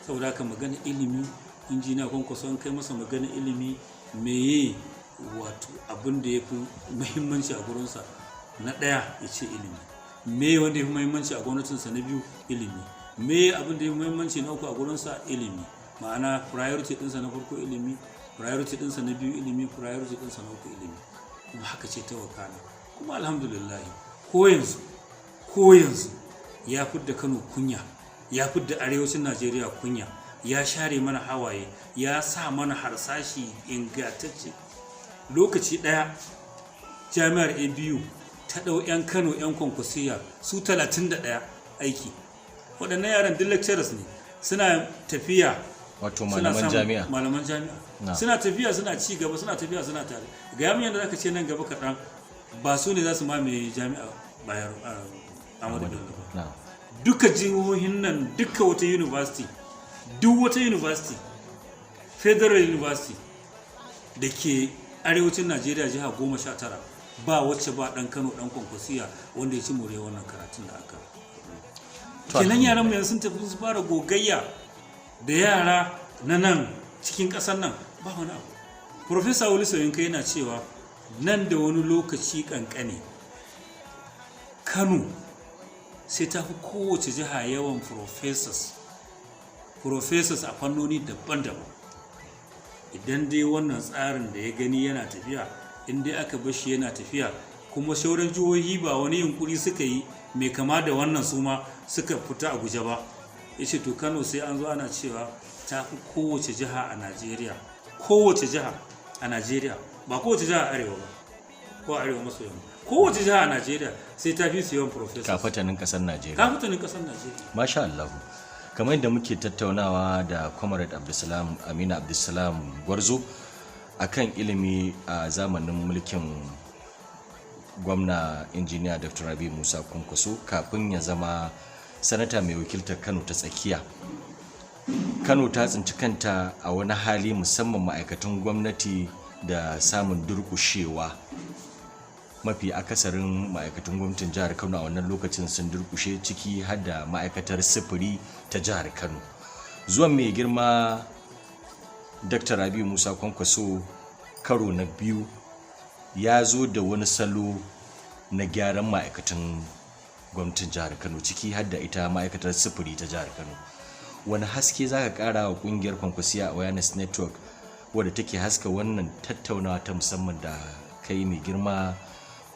Speaker 3: Saboda haka magana ilimi, Injiniya Kwankwaso an kai masa magana ilimi, meye wato abin da ya fi muhimmanci a gurinsa na ɗaya, ya ce ilimi. Me wanda ya fi muhimmanci a gwamnatinsa na biyu? Ilimi. Me abin da ya fi muhimmanci na uku a gurinsa? Ilimi. Ma'ana, priority ɗinsa na farko ilimi, priority ɗinsa na biyu ilimi, priority ɗinsa na uku ilimi. Kuma haka ce ta wakana. Kuma alhamdulillah, ko yanzu, ko yanzu ya fidda Kano kunya, ya fidda arewacin Najeriya kunya, ya share mana hawaye, ya sa mana harsashi ingantacce. Lokaci ɗaya jami'ar ABU ta ɗau 'yan Kano, 'yan Kwankwasiya, su 31 aiki. Waɗannan yaran duk lecturers ne, suna tafiya.
Speaker 4: Wato
Speaker 3: suna
Speaker 4: malaman jami'a.
Speaker 3: Malaman jami'a. Suna tafiya, suna ci gaba, suna tafiya, suna tare. Ga yamin yadda zaka ce nan gaba kaɗan ba su ne za su mamaye jami'a Bayar Ahmadu Bello ba. Duka jihohin nan, duka wata university, duk wata university, federal university. da ke arewacin Najeriya, jiha 19, ba wacce ba ɗan Kano ɗan Kwankwasiya wanda ya ci more wannan karatun da aka.
Speaker 4: To,
Speaker 3: Kenan yaran mu yanzu sun tafi su fara gogayya da yara na nan cikin ƙasar nan, ba wani abu. Profesa Wole Soyinka yana cewa nan da wani lokaci kankane, Kano sai ta fi kowace jiha yawan professors a fannoni daban-daban, idan dai wannan tsarin da ya gani yana tafiya, in dai aka bar shi yana tafiya, kuma sauran jihohi ba wani yunkuri suka yi mai kama da wannan su ma suka fita a guje ba. Ya ce to, Kano sai an zo ana cewa ta fi kowace jiha a Najeriya, kowace jiha a Najeriya, ba kowace jiha a arewa ba ko arewa maso yamma, kowace jiha a Najeriya sai ta fi su yawan professors.
Speaker 4: Kafatanin kasar Najeriya.
Speaker 3: Kafatanin kasar Najeriya.
Speaker 4: Masha Allah. Kamar yadda muke tattaunawa da Comrade Abdulsalam Aminu Abdulsalam Gwarzo akan ilimi a zamanin mulkin gwamna Injiniya Dr. Rabi Musa Kwankwaso kafin ya zama sanata mai wakiltar Kano ta Tsakiya. Kano ta tsinci kanta a wani hali, musamman ma'aikatan gwamnati da samun durƙushewa. Mafi akasarin ma'aikatan gwamnatin jihar Kano a wannan lokacin sun durkushe, ciki har da ma'aikatar sufuri ta jihar Kano. Zuwan mai girma Dr. Rabi Musa Kwankwaso karo na biyu ya zo da wani salo na gyaran ma'aikatan gwamnatin jihar Kano, ciki har da ita ma'aikatar sufuri ta jihar Kano. Wani haske za ka kara wa kungiyar Kwankwasiya Awareness Network, wadda take haska wannan tattaunawa ta musamman da kai mai girma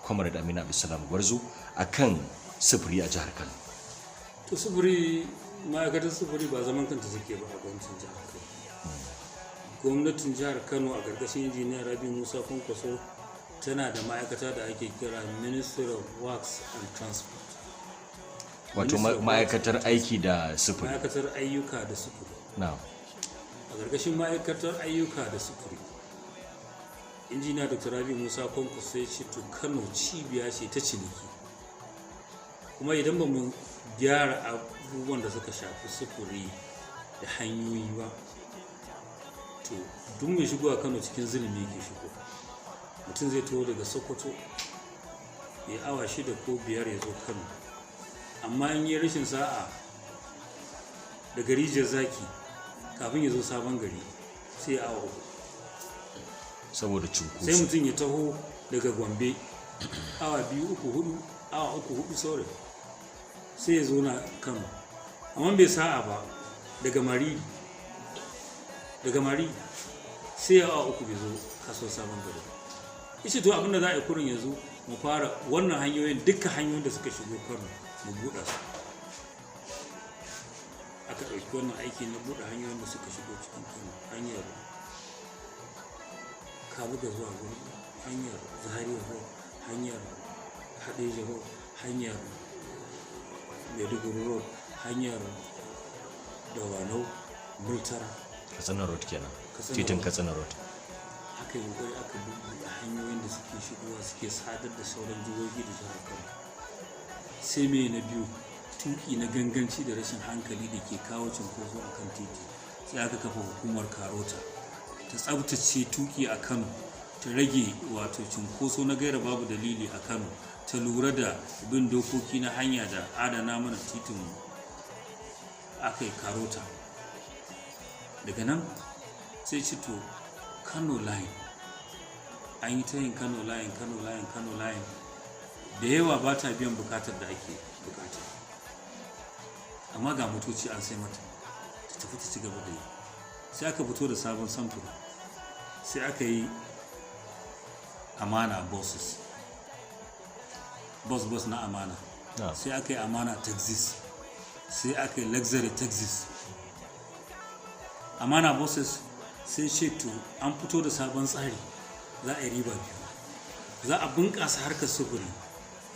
Speaker 4: Comrade Aminu Abdulsalam Gwarzo akan sufuri a jihar Kano?
Speaker 3: To, sufuri, ma'aikatar sufuri ba zaman kanta suke ba a gwamnatin jihar Kano. Gwamnatin jihar Kano a ƙarƙashin Injiniya Rabi Musa Kwankwaso tana da ma'aikata da ake kira Ministry of Works and Transport.
Speaker 4: Wato
Speaker 3: Ministry of
Speaker 4: ma'aikatar aiki da sufuri.
Speaker 3: Ma'aikatar ayyuka da sufuri.
Speaker 4: Na.
Speaker 3: A ƙarƙashin ma'aikatar ayyuka da sufuri, Injiniya Dr. Rabi Musa Kwankwaso ya ce to, Kano cibiya ce ta ciniki, kuma idan ba mu gyara abubuwan da suka shafi sufuri da hanyoyi ba, to duk mai shigo a Kano cikin zulumi yake shigo. Mutum zai taho daga Sokoto ya awa 6 ko 5 ya zo Kano, amma in yi rashin sa'a daga Rijiyar Zaki kafin ya zo Sabon Gari sai ya awa 3.
Speaker 4: Saboda
Speaker 3: Sai
Speaker 4: cunkoso.
Speaker 3: mutum ya taho daga Gombe awa 2, 3, 4, awa 3, 4 sauran sai ya zo na Kano, amma bai sa'a ba daga Mari sai ya awa 3 bai zo kasuwar Sabon Gari. Ishe to, abinda za a yi kurin yanzu, mu fara wannan hanyoyin, dukkan hanyoyin da suka shigo Kano mu buɗe su. Aka ɗauki wannan aiki na buɗe hanyoyin da suka shigo cikin Kano: hanyar Kabuga zuwa Guri, hanyar Zaria Road, hanyar Hadeja Road, hanyar Maiduguri Road, hanyar Dawanau Multara.
Speaker 4: Katsina Road kenan.
Speaker 3: Katsina
Speaker 4: Titin
Speaker 3: Road.
Speaker 4: Katsina Road.
Speaker 3: Aka yi kokari aka bubbuɗe hanyoyin da suke shigowa, suke sadar da sauran jihohi da jihar Kano. Sai mai na biyu, tuki na ganganci da rashin hankali da ke kawo cunkoso a kan titi. Sai aka kafa hukumar Karota ta tsabtace tuki a Kano, ta rage wato cunkoso na gaira babu dalili a Kano, ta lura da bin dokoki na hanya da adana mana titin. Aka yi Karota. Daga nan sai ci to, Kano Line. An yi ta yin Kano Line, Kano Line, Kano Line da yawa, ba ta biyan bukatar da ake bukata, amma ga motoci an sai mata ta tafi ta ci gaba da yi. Sai aka fito da sabon samfuri, sai aka yi Amana buses, bus bus na Amana. Sai aka yi Amana taxis, sai aka yi luxury taxis. Amana buses, sai ce to, an fito da sabon tsari, za a yi riba biyu: za a bunƙasa harkar sufuri,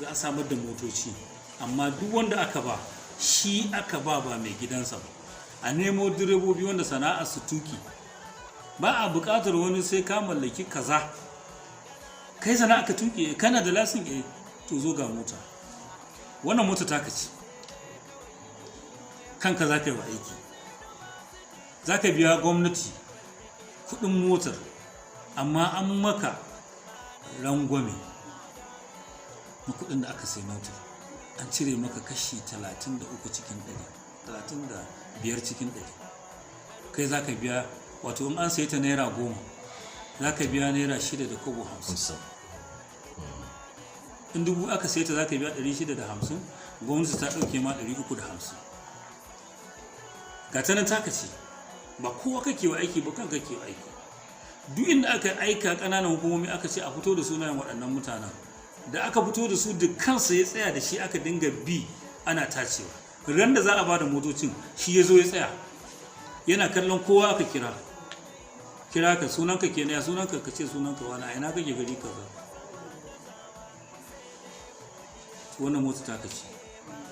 Speaker 3: za a samar da motoci, amma duk wanda aka ba shi aka ba, ba mai gidansa ba. A nemo direbobi wanda sana'ar su tuki, ba a buƙatar wani sai ka mallaki kaza. Kai sana'a ka tuki, kana da lasin, eh, to zo ga mota, wannan mota taka ce, kanka za ka yi wa aiki, za ka biya gwamnati kuɗin motar. Amma an maka rangwame na kuɗin da aka sai motar, an cire maka kashi 33 cikin 100, 35 cikin 100. Kai za ka biya, wato in an sayi ta ₦10, za ka biya ₦6.50.
Speaker 4: 50.
Speaker 3: In 1000 aka sayi ta, za ka biya 650, gwamnati ta ɗauke ma 350. Ga ta nan taka ce, ba kowa kake wa aiki ba, kan kake wa aiki. Duk inda aka aika ƙananan hukumomi, aka ce a fito da sunayen waɗannan mutanen da aka fito da su, da kansa ya tsaya da shi aka dinga bi ana tacewa. Ran da za a ba da motocin, shi ya zo ya tsaya yana kallon kowa. Aka kira, kira ka, sunanka kenan, ya sunanka? Ka ce sunanka wani, a ina kake? Gari kaza. Wannan mota taka ce,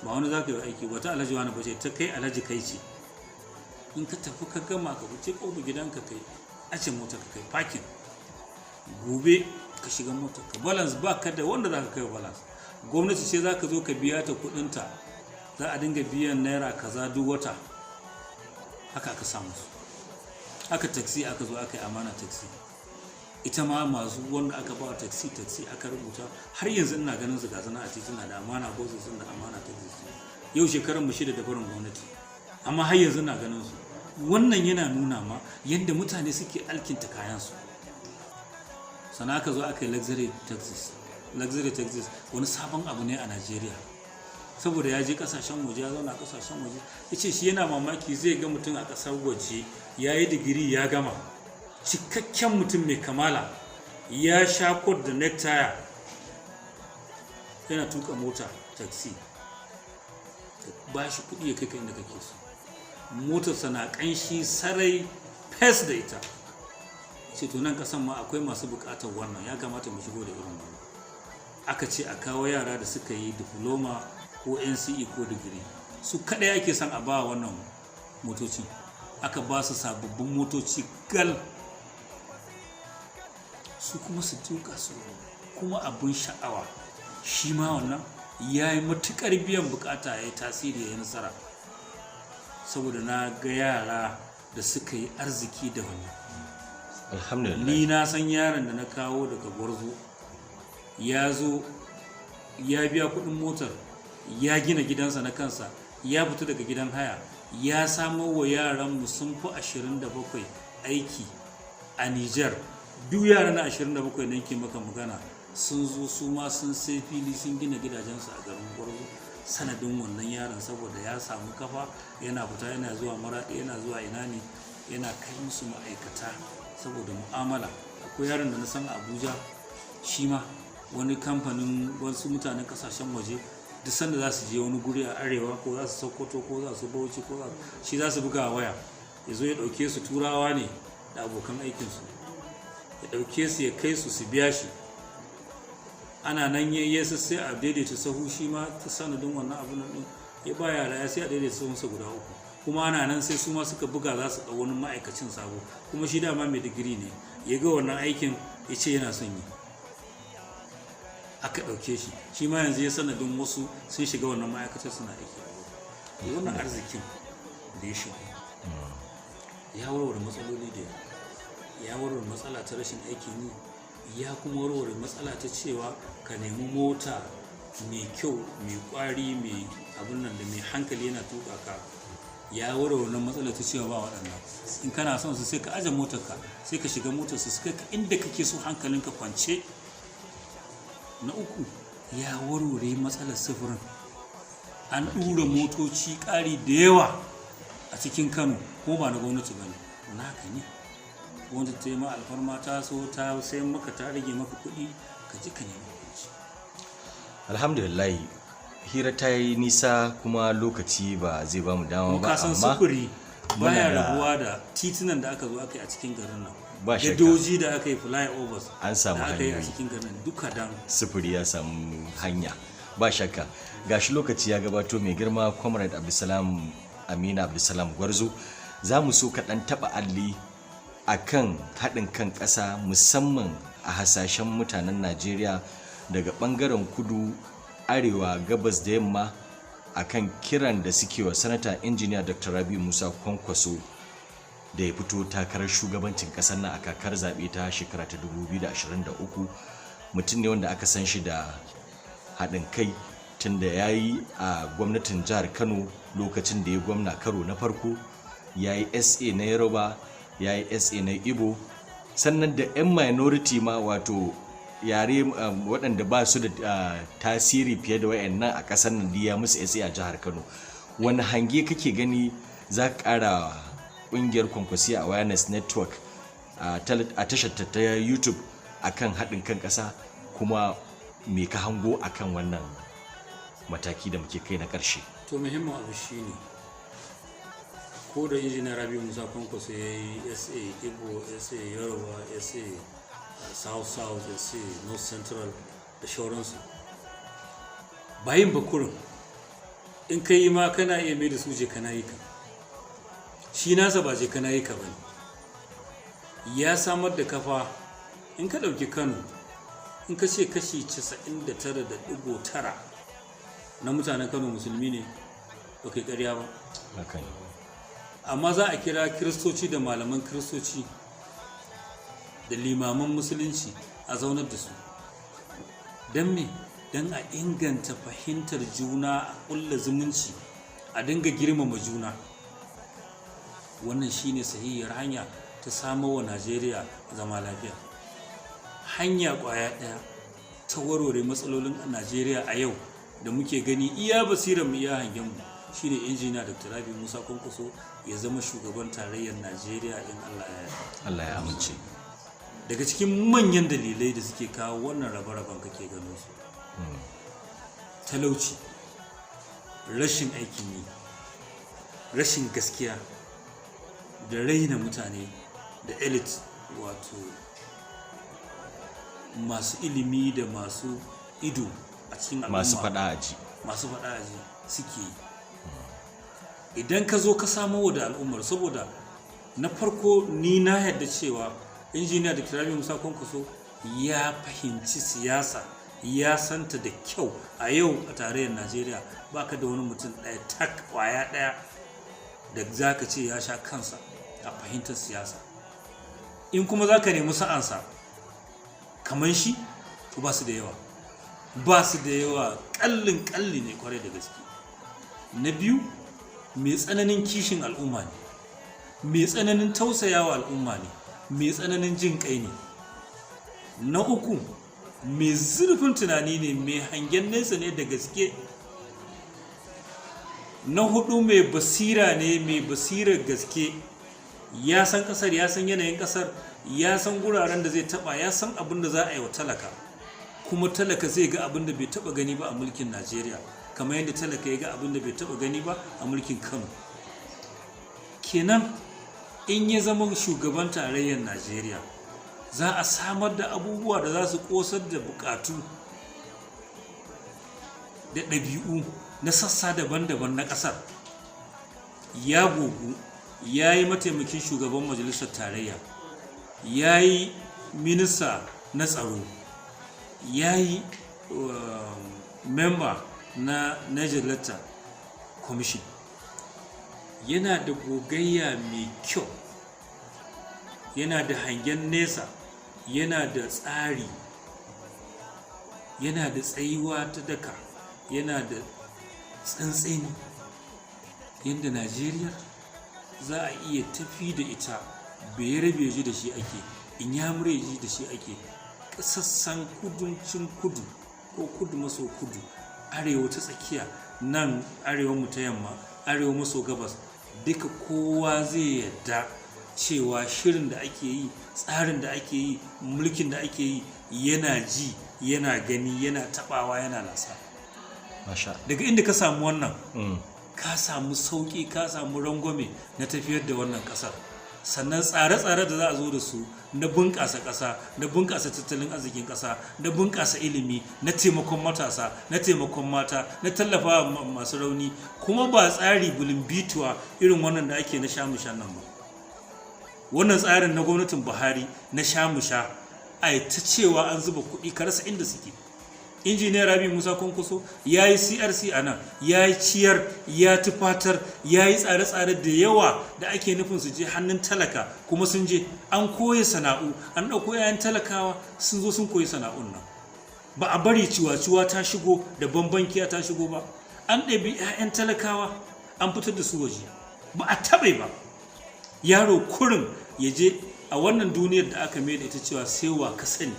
Speaker 3: ba wani za ka yi aiki ba, ta alhaji wani ba ce, ta kai alhaji kai ce. In ka tafi ka gama, ka wuce ƙofar gidanka, kai ace mota ka kai parking, gobe ka shiga mota ka balance, ba ka da wanda za ka kai balance. Gwamnati ce za ka zo ka biya ta kudinta, za a dinga biyan naira kaza duk wata. Haka aka samu su. Haka taxi, aka zo aka yi amana taxi, ita ma masu wanda aka ba taxi, taxi aka rubuta, har yanzu ina ganin su, ga a tituna da amana ko sun da amana taxi. Yau shekarar mu 6 da barin gwamnati, amma har yanzu ina ganin su. Wannan yana nuna ma yadda mutane suke alkinta kayansu. Sannan aka zo aka yi luxury taxis. Luxury taxis wani sabon abu ne a Najeriya, saboda ya je kasashen waje, ya zauna a kasashen waje, ya ce shi yana mamaki, zai ga mutum a kasar waje ya yi digiri ya gama, cikakken mutum mai kamala, ya sha coat da necktie, yana tuka mota taxi, ba shi kuɗi ya kai ka inda kake so, motarsa na ƙanshi sarai fes da ita. Ce to, nan kasan ma akwai masu buƙatar wannan, ya kamata mu shigo da irin wannan. Aka ce a kawo yara da suka yi diploma ko NCE ko digiri, su kaɗai ake son a ba wannan motocin. Aka ba su sababbin motoci gal, su kuma su tuka su. Kuma abin sha'awa, shi ma wannan ya yi matuƙar biyan bukata, ya yi tasiri, ya yi nasara, saboda na ga yara da suka yi arziki da wannan.
Speaker 4: Alhamdulillah.
Speaker 3: Ni na san yaron da na kawo daga Gwarzo, ya zo ya biya kuɗin motar, ya gina gidansa na kansa, ya fita daga gidan haya, ya samo wa yaranmu sun fi 27 aiki a Niger. Duk yaran na 27 da yake maka magana sun zo, su ma sun sai fili, sun gina gidajensu a garin Gwarzo sanadin wannan yaron, saboda ya samu kafa, yana fita, yana zuwa Maraɗi, yana zuwa ina ne, yana kai musu ma'aikata saboda mu'amala. Akwai yaron da na san a Abuja, shi ma wani kamfanin wasu mutanen kasashen waje, duk sanda za su je wani guri a arewa, ko za su Sokoto, ko za su Bauchi, ko za shi za su buga waya, ya zo ya ɗauke su. Turawa ne da abokan aikinsu, ya ɗauke su ya kai su, su biya shi. Ana nan ya sai a daidaita sahu, shi ma ta sanadin wannan abun nan ɗin ya ba yara, ya sai a daidaita sahunsa guda uku. Kuma ana nan sai su ma suka buga za su ɗau wani ma'aikacin sabo, kuma shi dama mai digiri ne, ya ga wannan aikin ya ce yana son yi, aka ɗauke shi. Shi ma yanzu ya sanadin wasu sun shiga wannan ma'aikatar suna aiki a wurin. Wannan arzikin da ya shigo ya warware matsaloli da yawa. Ya warware matsala ta rashin aikin yi, ya kuma warware matsala ta cewa ka nemi mota mai kyau, mai kwari, mai abun nan da mai hankali yana tuka ka. Ya warware wannan matsala ta cewa ba waɗannan. In kana son su, sai ka aje motarka, sai ka shiga motar su, su kai ka inda kake so, hankalinka kwance. Na uku, ya warware matsalar sufurin. An ɗura motoci ƙari da yawa a cikin Kano, kuma ba na gwamnati ba ne, naka ne. Gwamnati ta yi ma alfarma, ta so ta sayan maka, ta rage maka kuɗi, ka ji ka nemi abinci.
Speaker 4: Alhamdulillah, hira ta yi nisa kuma lokaci ba zai ba mu dama
Speaker 3: Kuma
Speaker 4: ba,
Speaker 3: ka san
Speaker 4: amma
Speaker 3: sufuri
Speaker 4: muna
Speaker 3: baya rabuwa da titunan da aka zo aka yi a cikin garin nan,
Speaker 4: Ba shakka.
Speaker 3: gadoji da aka yi, flyovers
Speaker 4: An samu
Speaker 3: da aka yi a
Speaker 4: hanyoyi.
Speaker 3: cikin garin nan duka dan
Speaker 4: Sufuri ya samu hanya, ba shakka. Gashi lokaci ya gabato. Mai girma Comrade Abdulsalam Aminu Abdulsalam Gwarzo, za mu so kaɗan taɓa alli a kan haɗin kan ƙasa, musamman a hasashen mutanen Najeriya daga ɓangaren kudu, arewa, gabas da yamma, akan kiran da suke wa Sanata Injiniya Dr. Rabi Musa Kwankwaso. da ya fito takarar shugabancin ƙasar nan a kakar zaɓe ta shekara ta 2023. Mutum ne wanda aka san shi da haɗin kai, tunda ya yi a gwamnatin jihar Kano lokacin da ya gwamna karo na farko, ya yi SA na Yoruba, ya yi SA na Ibo, sannan da 'yan minority ma, wato yare waɗanda ba su da tasiri fiye da wayannan a ƙasar nan, ya musu SA a jihar Kano. Wani hange kake gani za ka ƙara ƙungiyar Kwankwasiya Awareness Network a tashar ta YouTube akan haɗin kan ƙasa, kuma me ka hango akan wannan mataki da muke kai na ƙarshe?
Speaker 3: To, muhimmin abu shine, ko da Injiniya Rabiu Musa Kwankwaso ya yi SA Igbo, SA Yoruba, SA South South, SA North Central da shauransu, bayin bakurin in ka yi ma kana iya mai da su je kana yi ka. Shi nasa ba je kana yi ka ba ne, ya samar da kafa. In ka ɗauki Kano, in ka ce kashi 99.9 na mutanen Kano musulmi ne, ba kai ƙarya ba.
Speaker 4: Haka ne.
Speaker 3: Amma za a kira Kiristoci da malaman Kiristoci da limaman Musulunci a zaunar da su. Don me? Don a inganta fahimtar juna, a ƙulla zumunci, a dinga girmama juna. Wannan shine sahihiyar hanya ta samo wa Najeriya zama lafiya. Hanya ƙwaya ɗaya ta warware matsalolin a Najeriya a yau da muke gani, iya basirar mu, iya hangen mu, shine Injiniya Dr. Rabi Musa Kwankwaso ya zama shugaban tarayyar Najeriya in Allah ya yarda.
Speaker 4: Allah ya amince.
Speaker 3: Daga cikin manyan dalilai da suke kawo wannan rabe-raben kake ganin su, talauci, rashin aikin yi, rashin gaskiya da raina mutane da elite, wato masu ilimi da masu ido a cikin al'umma,
Speaker 4: masu faɗa a ji,
Speaker 3: masu faɗa a ji suke yi. Idan ka zo ka samo da al'ummar, saboda na farko ni na yarda cewa Injiniya Dr. Rabi Musa Kwankwaso ya fahimci siyasa, ya santa da kyau. A yau a tarayyar Najeriya baka da wani mutum ɗaya tak, kwaya ɗaya, da za ka ce ya sha kansa a fahimtar siyasa. In kuma za ka nemi sa'ansa kamar shi, to ba su da yawa, ba su da yawa, ƙallin ƙalli ne kwarai da gaske. Na biyu, mai tsananin kishin al'umma ne, mai tsananin tausayawa al'umma ne, mai tsananin jin kai ne. Na uku, mai zurfin tunani ne, mai hangen nesa ne da gaske. Na hudu, mai basira ne, mai basirar gaske. Ya san kasar, ya san yanayin kasar, ya san guraren da zai taba, ya san abin da za a yi wa talaka, kuma talaka zai ga abin da bai taba gani ba a mulkin Najeriya, kamar yadda talaka ya ga abin da bai taba gani ba a mulkin Kano. Kenan in ya zama shugaban tarayyar Najeriya, za a samar da abubuwa da za su kosar da bukatu da ɗabi'u na sassa daban-daban na ƙasar. Ya gogu, ya yi mataimakin shugaban majalisar tarayya, ya yi minista na tsaro, ya yi memba na Niger Delta Commission. Yana da gogayya mai kyau, yana da hangen nesa, yana da tsari, yana da tsayuwa ta daka, yana da tsantseni yadda Najeriya za a iya tafi da ita. Bayarabe ji da shi ake, Inyamuri ji da shi ake, sassan kudancin kudu ko kudu maso kudu, arewa ta tsakiya, nan arewa mu ta yamma, arewa maso gabas, duka kowa zai yadda cewa shirin da ake yi, tsarin da ake yi, mulkin da ake yi, yana ji, yana gani, yana tabawa, yana lasa.
Speaker 4: Masha.
Speaker 3: Daga inda ka samu wannan, ka samu sauƙi, ka samu rangwame na tafiyar da wannan ƙasar. Sannan tsare-tsare da za a zo da su na bunƙasa ƙasa, na bunƙasa tattalin arzikin ƙasa, na bunƙasa ilimi, na taimakon matasa, na taimakon mata, na tallafa masu rauni, kuma ba tsari bituwa irin wannan da ake na sha-mushan nan ba. Wannan tsarin na gwamnatin Buhari na sha-musha, a ta cewa an zuba kuɗi, ka rasa inda suke. Injiniya Rabi Musa Kwankwaso ya yi CRC a nan, ya yi ciyar, ya tufatar, ya yi tsare-tsare da yawa da ake nufin su je hannun talaka, kuma sun je an koya sana'u, an ɗauko 'ya'yan talakawa sun zo sun koyi sana'un nan. Ba a bari ciwa-ciwa ta shigo da bambankiya ta shigo ba. An ɗabi 'ya'yan talakawa an fitar da su waje, ba a taɓe ba. Yaro kurin ya je a wannan duniyar da aka mai da ita cewa sai wa ka sani,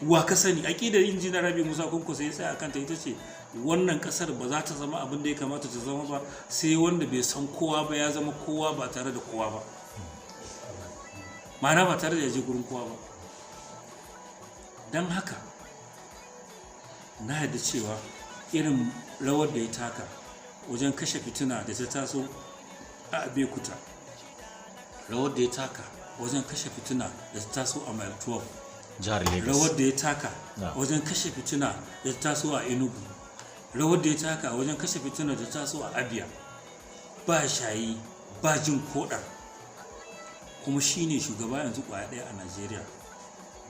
Speaker 3: wa ka sani. Aƙidar Injiniya Rabi Musa Kwankwaso ya tsaya a kanta ita ce wannan ƙasar ba za ta zama abin da ya kamata ta zama ba sai wanda bai san kowa ba ya zama kowa ba tare da kowa ba, ma'ana ba tare da ya je gurin kowa ba. Don haka na yarda cewa irin rawar da ya taka wajen kashe fitina da ta taso a Abeokuta, rawar da ya taka wajen kashe fitina da ta taso a Mile 12,
Speaker 4: jihar Lagos,
Speaker 3: rawar da ya taka
Speaker 4: Na.
Speaker 3: wajen kashe fitina da ta taso a Enugu, rawar da ya taka wajen kashe fitina da ta taso a Abia, ba shayi ba jin koɗar. Kuma shine shugaba yanzu kwaya ɗaya a Najeriya,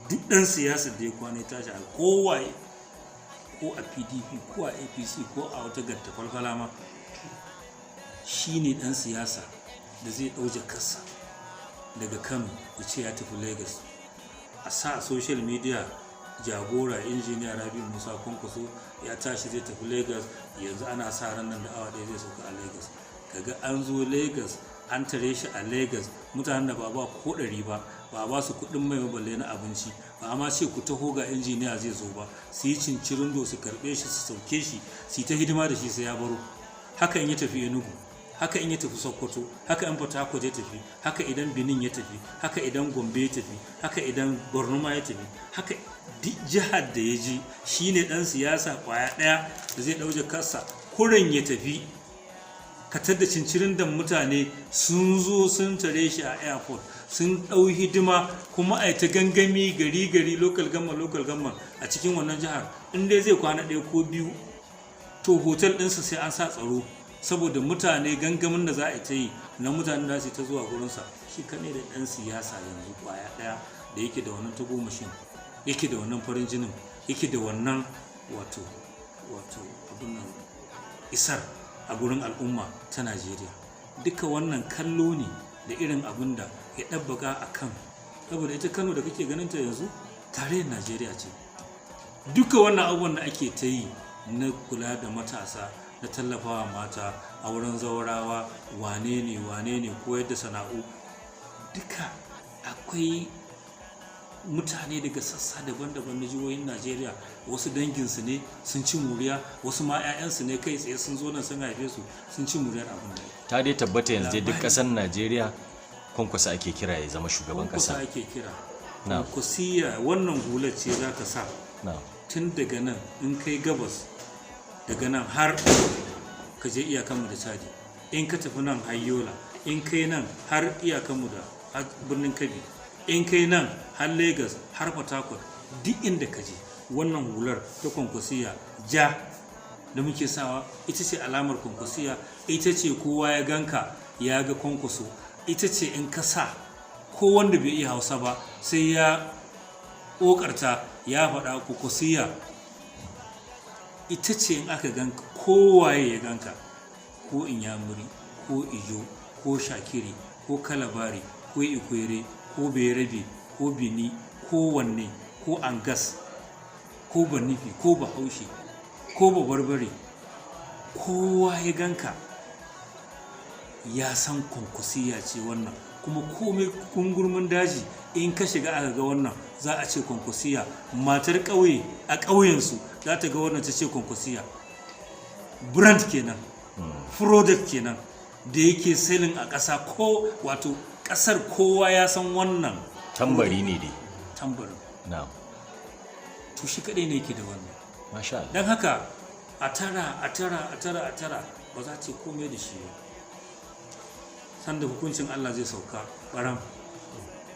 Speaker 3: duk ɗan siyasar da ya kwana ya tashi a kowaye, ko a PDP ko a APC ko a wata gatta falfala ma, shine ɗan siyasa da zai ɗau jakarsa daga Kano ya ce ya tafi Lagos, a sa a social media jagora Injiniya Rabi Musa Kwankwaso ya tashi zai tafi Lagos, yanzu ana sa ran nan da awa 1 zai sauka a Lagos. Kaga an zo Lagos, an tare shi a Lagos, mutanen da ba ba ko 100 ba, ba ba su kuɗin mai ba balle na abinci, ba ma ce ku taho ga injiniya zai zo ba, su yi cincirindo su karɓe shi, su sauke shi, su yi ta hidima da shi sai ya baro. Haka in ya tafi Enugu, haka in ya tafi Sokoto, haka in Port Harcourt ya tafi, haka idan Benin ya tafi, haka idan Gombe ya tafi, haka idan Borno ma ya tafi, haka duk jihar da ya ji, shine dan siyasa kwaya ɗaya da zai ɗau jakarsa kurin ya tafi, katar da cincirin da mutane sun zo sun tare shi a airport, sun ɗau hidima, kuma a ta gangami gari gari, local government local government a cikin wannan jihar. In dai zai kwana 1 ko 2, to hotel ɗinsa sai an sa tsaro saboda mutane, gangamin da za a ta yi na mutanen da su ta zuwa gurinsa. Shi kaɗai da ɗan siyasa yanzu kwaya ɗaya da yake da wannan tagomashin, yake da wannan farin jinin, yake da wannan wato abin nan isar a gurin al'umma ta Najeriya. Duka wannan kallo ne da irin abin da ya ɗabbaka a Kano, saboda ita Kano da kake ganin ta yanzu tarayyar Najeriya ce. Duka wannan abubuwan da ake ta yi na kula da matasa, na tallafawa mata, auren zaurawa, wane ne wane ne, koyar da sana'u, duka akwai mutane daga sassa daban-daban na jihohin Najeriya, wasu danginsu ne sun ci moriya, wasu ma 'ya'yansu ne kai tsaye sun zo nan sun haife su, sun ci moriyar abin da
Speaker 4: Ta dai tabbata yanzu dai duk ƙasar Najeriya Kwankwasa ake kira ya zama shugaban
Speaker 3: Kwankwasa
Speaker 4: ƙasa.
Speaker 3: ake kira.
Speaker 4: Na.
Speaker 3: Kwankwasiya wannan hular ce za ka sa tun daga nan in kai gabas, daga nan har ka je iyakanmu da Chadi, in ka tafi nan har Yola, in kai nan har iyakanmu da har Birnin Kebbi, in kai nan har Lagos, har Port Harcourt, duk inda ka je, wannan hular ta Kwankwasiya ja da muke sawa ita ce alamar Kwankwasiya, ita ce kowa ya ganka ya ga Kwankwaso, ita ce in ka sa ko wanda bai iya Hausa ba sai ya ƙoƙarta ya faɗa Kwankwasiya. Ita ce in aka ganka, kowaye ya ganka, ko Inyamuri ko Ijo ko Shakiri ko Kalabari ko Ikwere ko Berabe ko Bini ko wanne ko Angas ko Banifi ko Bahaushe ko Babarbare, kowa ya ganka ya san Kwankwasiya ce wannan. Kuma komai kungurmin daji in ka shiga aka ga wannan, za a ce Kwankwasiya. Matar ƙauye a ƙauyensu za ta ga wannan ta ce Kwankwasiya. Brand kenan, product kenan da yake selling a ƙasa, ko wato ƙasar kowa ya san wannan.
Speaker 4: Tambari ne dai.
Speaker 3: Tambarin.
Speaker 4: Na'am.
Speaker 3: To shi kaɗai ne yake da wannan.
Speaker 4: Masha Allah.
Speaker 3: Don haka a tara, a tara, a tara, a tara, ba za ta yi komai da shi ba. Sanda hukuncin Allah zai sauka baram,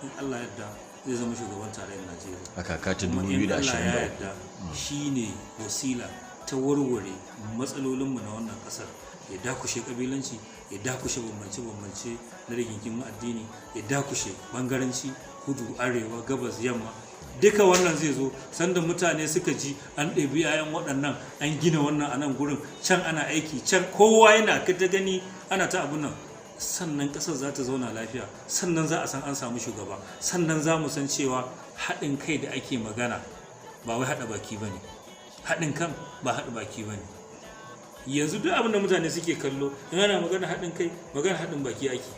Speaker 3: in Allah yadda zai zama shugaban tarayyar Najeriya
Speaker 4: A kaka ta
Speaker 3: kuma in Allah ya
Speaker 4: 2023.
Speaker 3: yarda shi ne wasila ta warware matsalolinmu na wannan kasar, ya dakushe kabilanci, ya dakushe bambance-bambance na rigingimin addini, ya dakushe bangaranci, kudu, arewa, gabas, yamma. Duka wannan zai zo sanda mutane suka ji an ɗebi 'ya'yan waɗannan, an gina wannan a nan gurin, can ana aiki, can kowa yana ta gani ana ta abun nan. Sannan ƙasar za ta zauna lafiya, sannan za a san an samu shugaba, sannan za mu san cewa haɗin kai da ake magana ba wai haɗa baki ba ne. Haɗin kan ba haɗa baki ba ne. Yanzu duk abin da mutane suke kallo in ana magana haɗin kai, magana haɗin baki ake.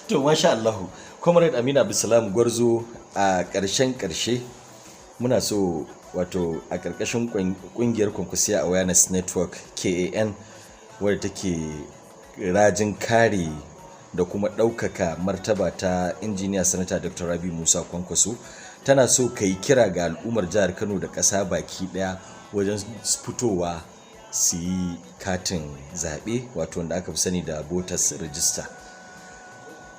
Speaker 4: To, masha Allahu, Comrade Aminu Abdulsalam Gwarzo, a ƙarshen ƙarshe muna so, wato a ƙarƙashin ƙungiyar Kwankwasiya Awareness Network, KAN, wadda take rajin kare da kuma ɗaukaka martaba ta Injiniya Sanata Dr. Rabi Musa Kwankwaso, tana so ka yi kira ga al'ummar jihar Kano da ƙasa baki ɗaya wajen fitowa su yi katin zaɓe, wato wanda aka fi sani da voters register.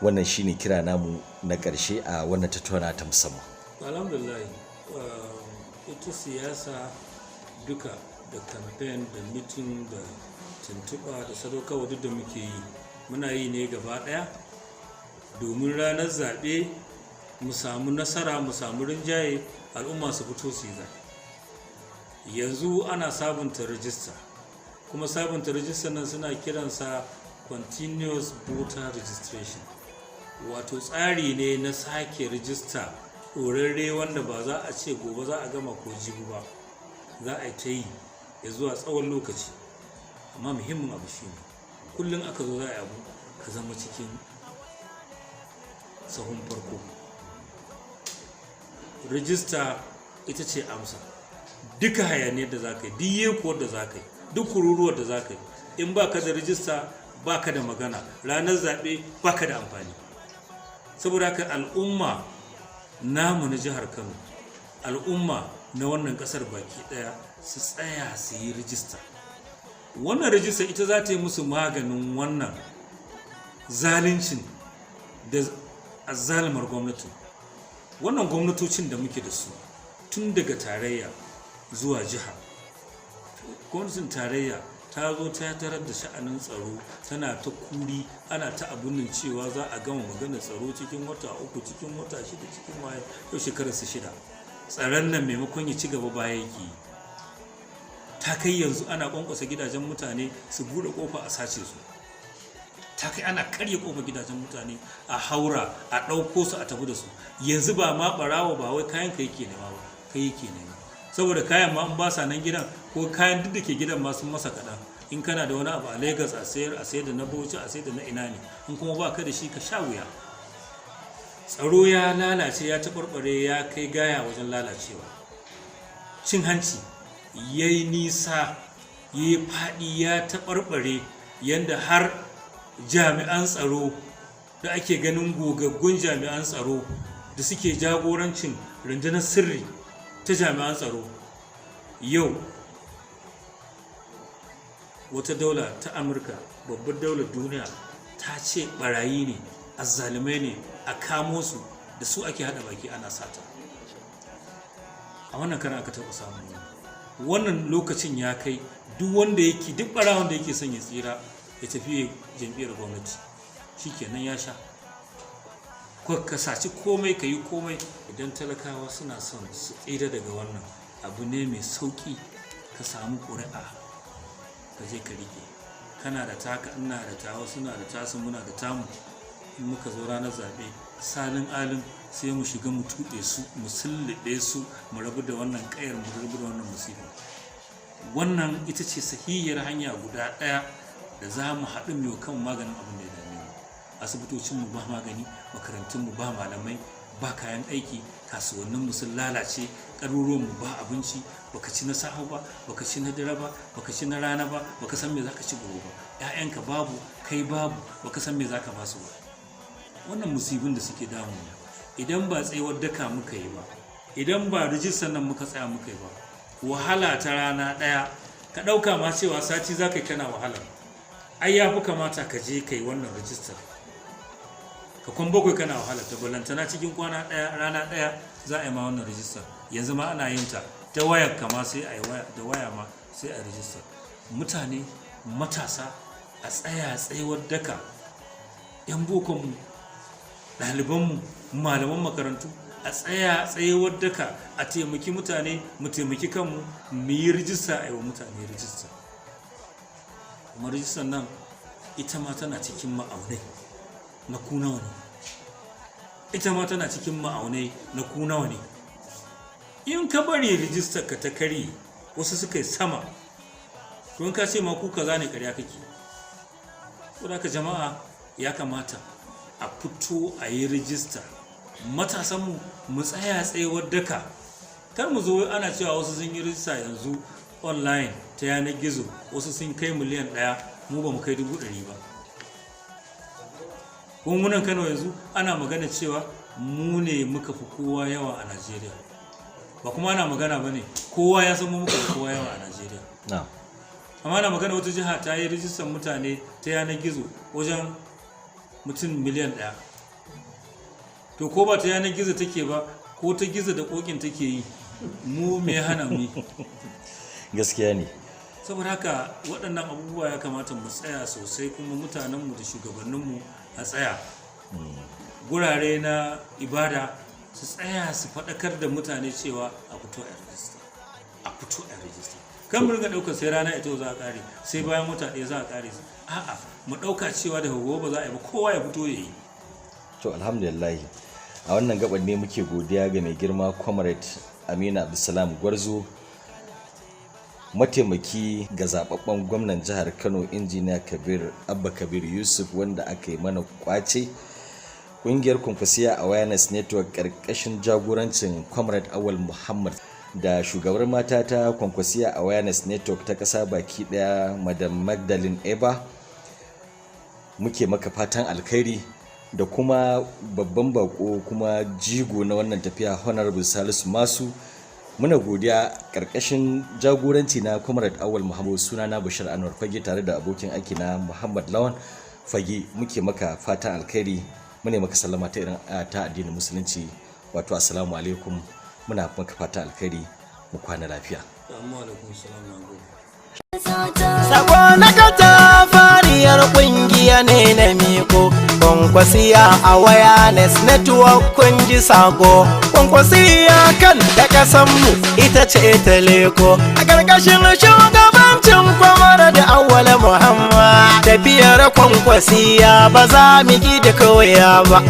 Speaker 4: Wannan shine kira namu na ƙarshe a wannan tattauna ta musamman.
Speaker 3: Alhamdulillah, ita siyasa duka, da campaign da meeting da tuntuɓa da sadaukarwa duk da muke yi, muna yi ne gaba ɗaya domin ranar zaɓe mu samu nasara, mu samu rinjaye, al'umma su fito su yi zaɓe. Yanzu ana sabunta rajista, kuma sabunta rajistar nan suna kiransa continuous voter registration, wato tsari ne na sake rijista ɗorarre wanda ba za a ce gobe za a gama ko jibi ba, za a yi ta yi ya zuwa tsawon lokaci. Amma muhimmin abu shi ne, kullum aka zo za a yi abu, ka zama cikin sahun farko. Rijista ita ce amsa. Duka hayaniyar da za ka yi, duk yekuwar da za ka yi, duk kururuwar da za ka yi, in ba ka da rijista, ba ka da magana ranar zaɓe, ba ka da amfani. Saboda haka al'umma namu na jihar Kano, al'umma na wannan ƙasar baki ɗaya, su tsaya su yi rijista. Wannan rijista ita za ta yi musu maganin wannan zaluncin da azzalumar gwamnati. Wannan gwamnatocin da muke da su tun daga tarayya zuwa jiha, gwamnatin tarayya ta zo ta tarar da sha'anin tsaro tana ta kuri, ana ta abun cewa za a gama maganar tsaro cikin wata 3, cikin wata 6, cikin waye. Yau shekarar su 6, tsaron nan maimakon ya ci gaba, baya yake yi. Ta kai yanzu ana kwankwasa gidajen mutane su buɗe kofa a sace su. Ta kai ana karya kofa gidajen mutane, a haura, a ɗauko su, a tafi da su. Yanzu ba ma ɓarawo ba wai kayan ka yake nema ba, kai yake nema. Saboda kayan ma in ba sa nan gidan, ko kayan duk da ke gidan ma sun masa kaɗan, in kana da wani abu a Lagos a sayar, a sayar da na Bauchi, a sayar da na ina ne. In kuma ba ka da shi, ka sha wuya. Tsaro ya lalace, ya taɓarɓare, ya kai gaya wajen lalacewa. Cin hanci ya yi nisa, ya yi faɗi, ya taɓarɓare, yadda har jami'an tsaro da ake ganin gogaggun jami'an tsaro da suke jagorancin rundunar sirri ta jami'an tsaro, yau wata daula ta Amurka, babbar daular duniya, ta ce barayi ne, azzalumai ne, a kamo su, da su ake hada baki ana sata. A wannan karan aka taɓa samun wannan. Lokacin ya kai duk wanda yake, duk barawon da yake son ya tsira, ya tafi jam'iyyar gwamnati, shikenan ya sha. Ko ka saci komai, ka yi komai. Idan talakawa suna son su tsira daga wannan, abu ne mai sauƙi: ka samu ƙuri'a, ka je ka riƙe. Kana da taka, ina da tawa, suna da tasu, muna da tamu. In muka zo ranar zaɓe, salin alin sai mu shiga, mu tuɓe su, mu sulluɓe su, mu rabu da wannan ƙayar, mu rabu da wannan musifa. Wannan ita ce sahihiyar hanya guda ɗaya da za mu haɗu mu kan maganin abin da ya dame mu. Asibitocinmu ba magani, makarantunmu ba malamai, ba kayan aiki, kasuwanninmu sun lalace, garuruwanmu ba abinci. Baka ci na safe ba, baka ci na dare ba, baka ci na rana ba, baka san me zaka ci gobe ba. Ƴaƴanka babu, kai babu, baka san me zaka basu ba. Wannan musibin da suke damu, idan ba tsayuwar daka muka yi ba, idan ba rijistar nan muka tsaya muka yi ba, wahala ta rana ɗaya, ka ɗauka ma cewa sati za ka yi kana wahala, ai ya fi kamata ka je ka yi wannan rijistar. Ka kwan 7 kana wahala ta, balantana cikin kwana ɗaya, rana ɗaya za a yi ma wannan rijistar. Yanzu ma ana yin ta ta wayar kama, sai a yi waya da waya ma sai a rijistar. Mutane, matasa, a tsaya tsayuwar daka. 'Yan bokonmu, ɗalibanmu, malaman makarantu, A tsaya tsayawar daka, a taimaki mutane, mu taimaki kanmu, mu yi rijista, a yi wa mutane rijista. Kuma rijistar nan ita ma tana cikin ma'aunai na ku nawa ne. Ita ma tana cikin ma'aunai na ku nawa ne. In ka bari rijistar ka ta karye, wasu suka yi sama, to in ka ce ma ku kaza ne, karya kake. Saboda haka jama'a, ya kamata a fito a yi rijista. Matasanmu, mu tsaya tsayawar daka. Kar mu zo ana cewa wasu sun yi rijista yanzu online ta yanar gizo, wasu sun kai 1 miliyan, mu ba mu kai 100,000 ba. Kuma Kano yanzu ana magana cewa mu ne muka fi kowa yawa a Najeriya. Ba kuma ana magana ba ne, kowa ya san mu muka fi kowa yawa a Najeriya. Amma ana magana wata jiha ta yi rijistar mutane ta yanar gizo wajen mutum 1 miliyan. To ko ba ta yanar gizo take ba, ko ta gizo da kokin take yi, mu me hana mu yi?
Speaker 4: Gaskiya ne.
Speaker 3: Saboda haka waɗannan abubuwa ya kamata mu tsaya sosai, kuma mutanenmu da shugabanninmu a tsaya, gurare na ibada su tsaya su faɗakar da mutane cewa a fito a rijista, a fito a rijista. Kan mu ringa ɗaukar sai rana ita za a ƙare, sai bayan wata ɗaya za a ƙare. A'a, mu ɗauka cewa daga gobe ba za a yi ba, kowa ya fito ya yi.
Speaker 4: To alhamdulillah, a wannan gaban ne muke godiya ga mai girma Comrade Aminu Abdulsalam Gwarzo, mataimaki ga zababben gwamnan jihar Kano, Injiniya Kabir Abba Kabir Yusuf, wanda aka yi mana kwace. Ƙungiyar Kwankwasiya Awareness Network ƙarƙashin jagorancin Comrade Awal Muhammad da shugabar mata ta Kwankwasiya Awareness Network ta ƙasa baki ɗaya, Madam Magdalene Eba, muke maka fatan alkhairi, da kuma babban bako kuma jigo na wannan tafiya, Honorable Salisu Masu, muna godiya. Karkashin jagoranci na Comrade Awal Muhammad, sunana Bashir Anwar Fage, tare da abokin aiki na Muhammad Lawan Fage, muke maka fatan alkhairi. Mune maka sallama ta irin ta addinin Musulunci, wato assalamu alaikum. Muna maka fatan alkhairi, mu kwana lafiya.
Speaker 3: Amma alaikum salam, na gode.
Speaker 1: Sako na kata fariyar kungiya ne na miko Kwankwasiya Awareness Network, kun ji sako. Kwankwasiya kan da kasanmu ita ce ta leko, a ƙarƙashin shugabancin Kwamar da Awwal Muhammad. Tafiyar Kwankwasiya ba za mu ki da koya ba.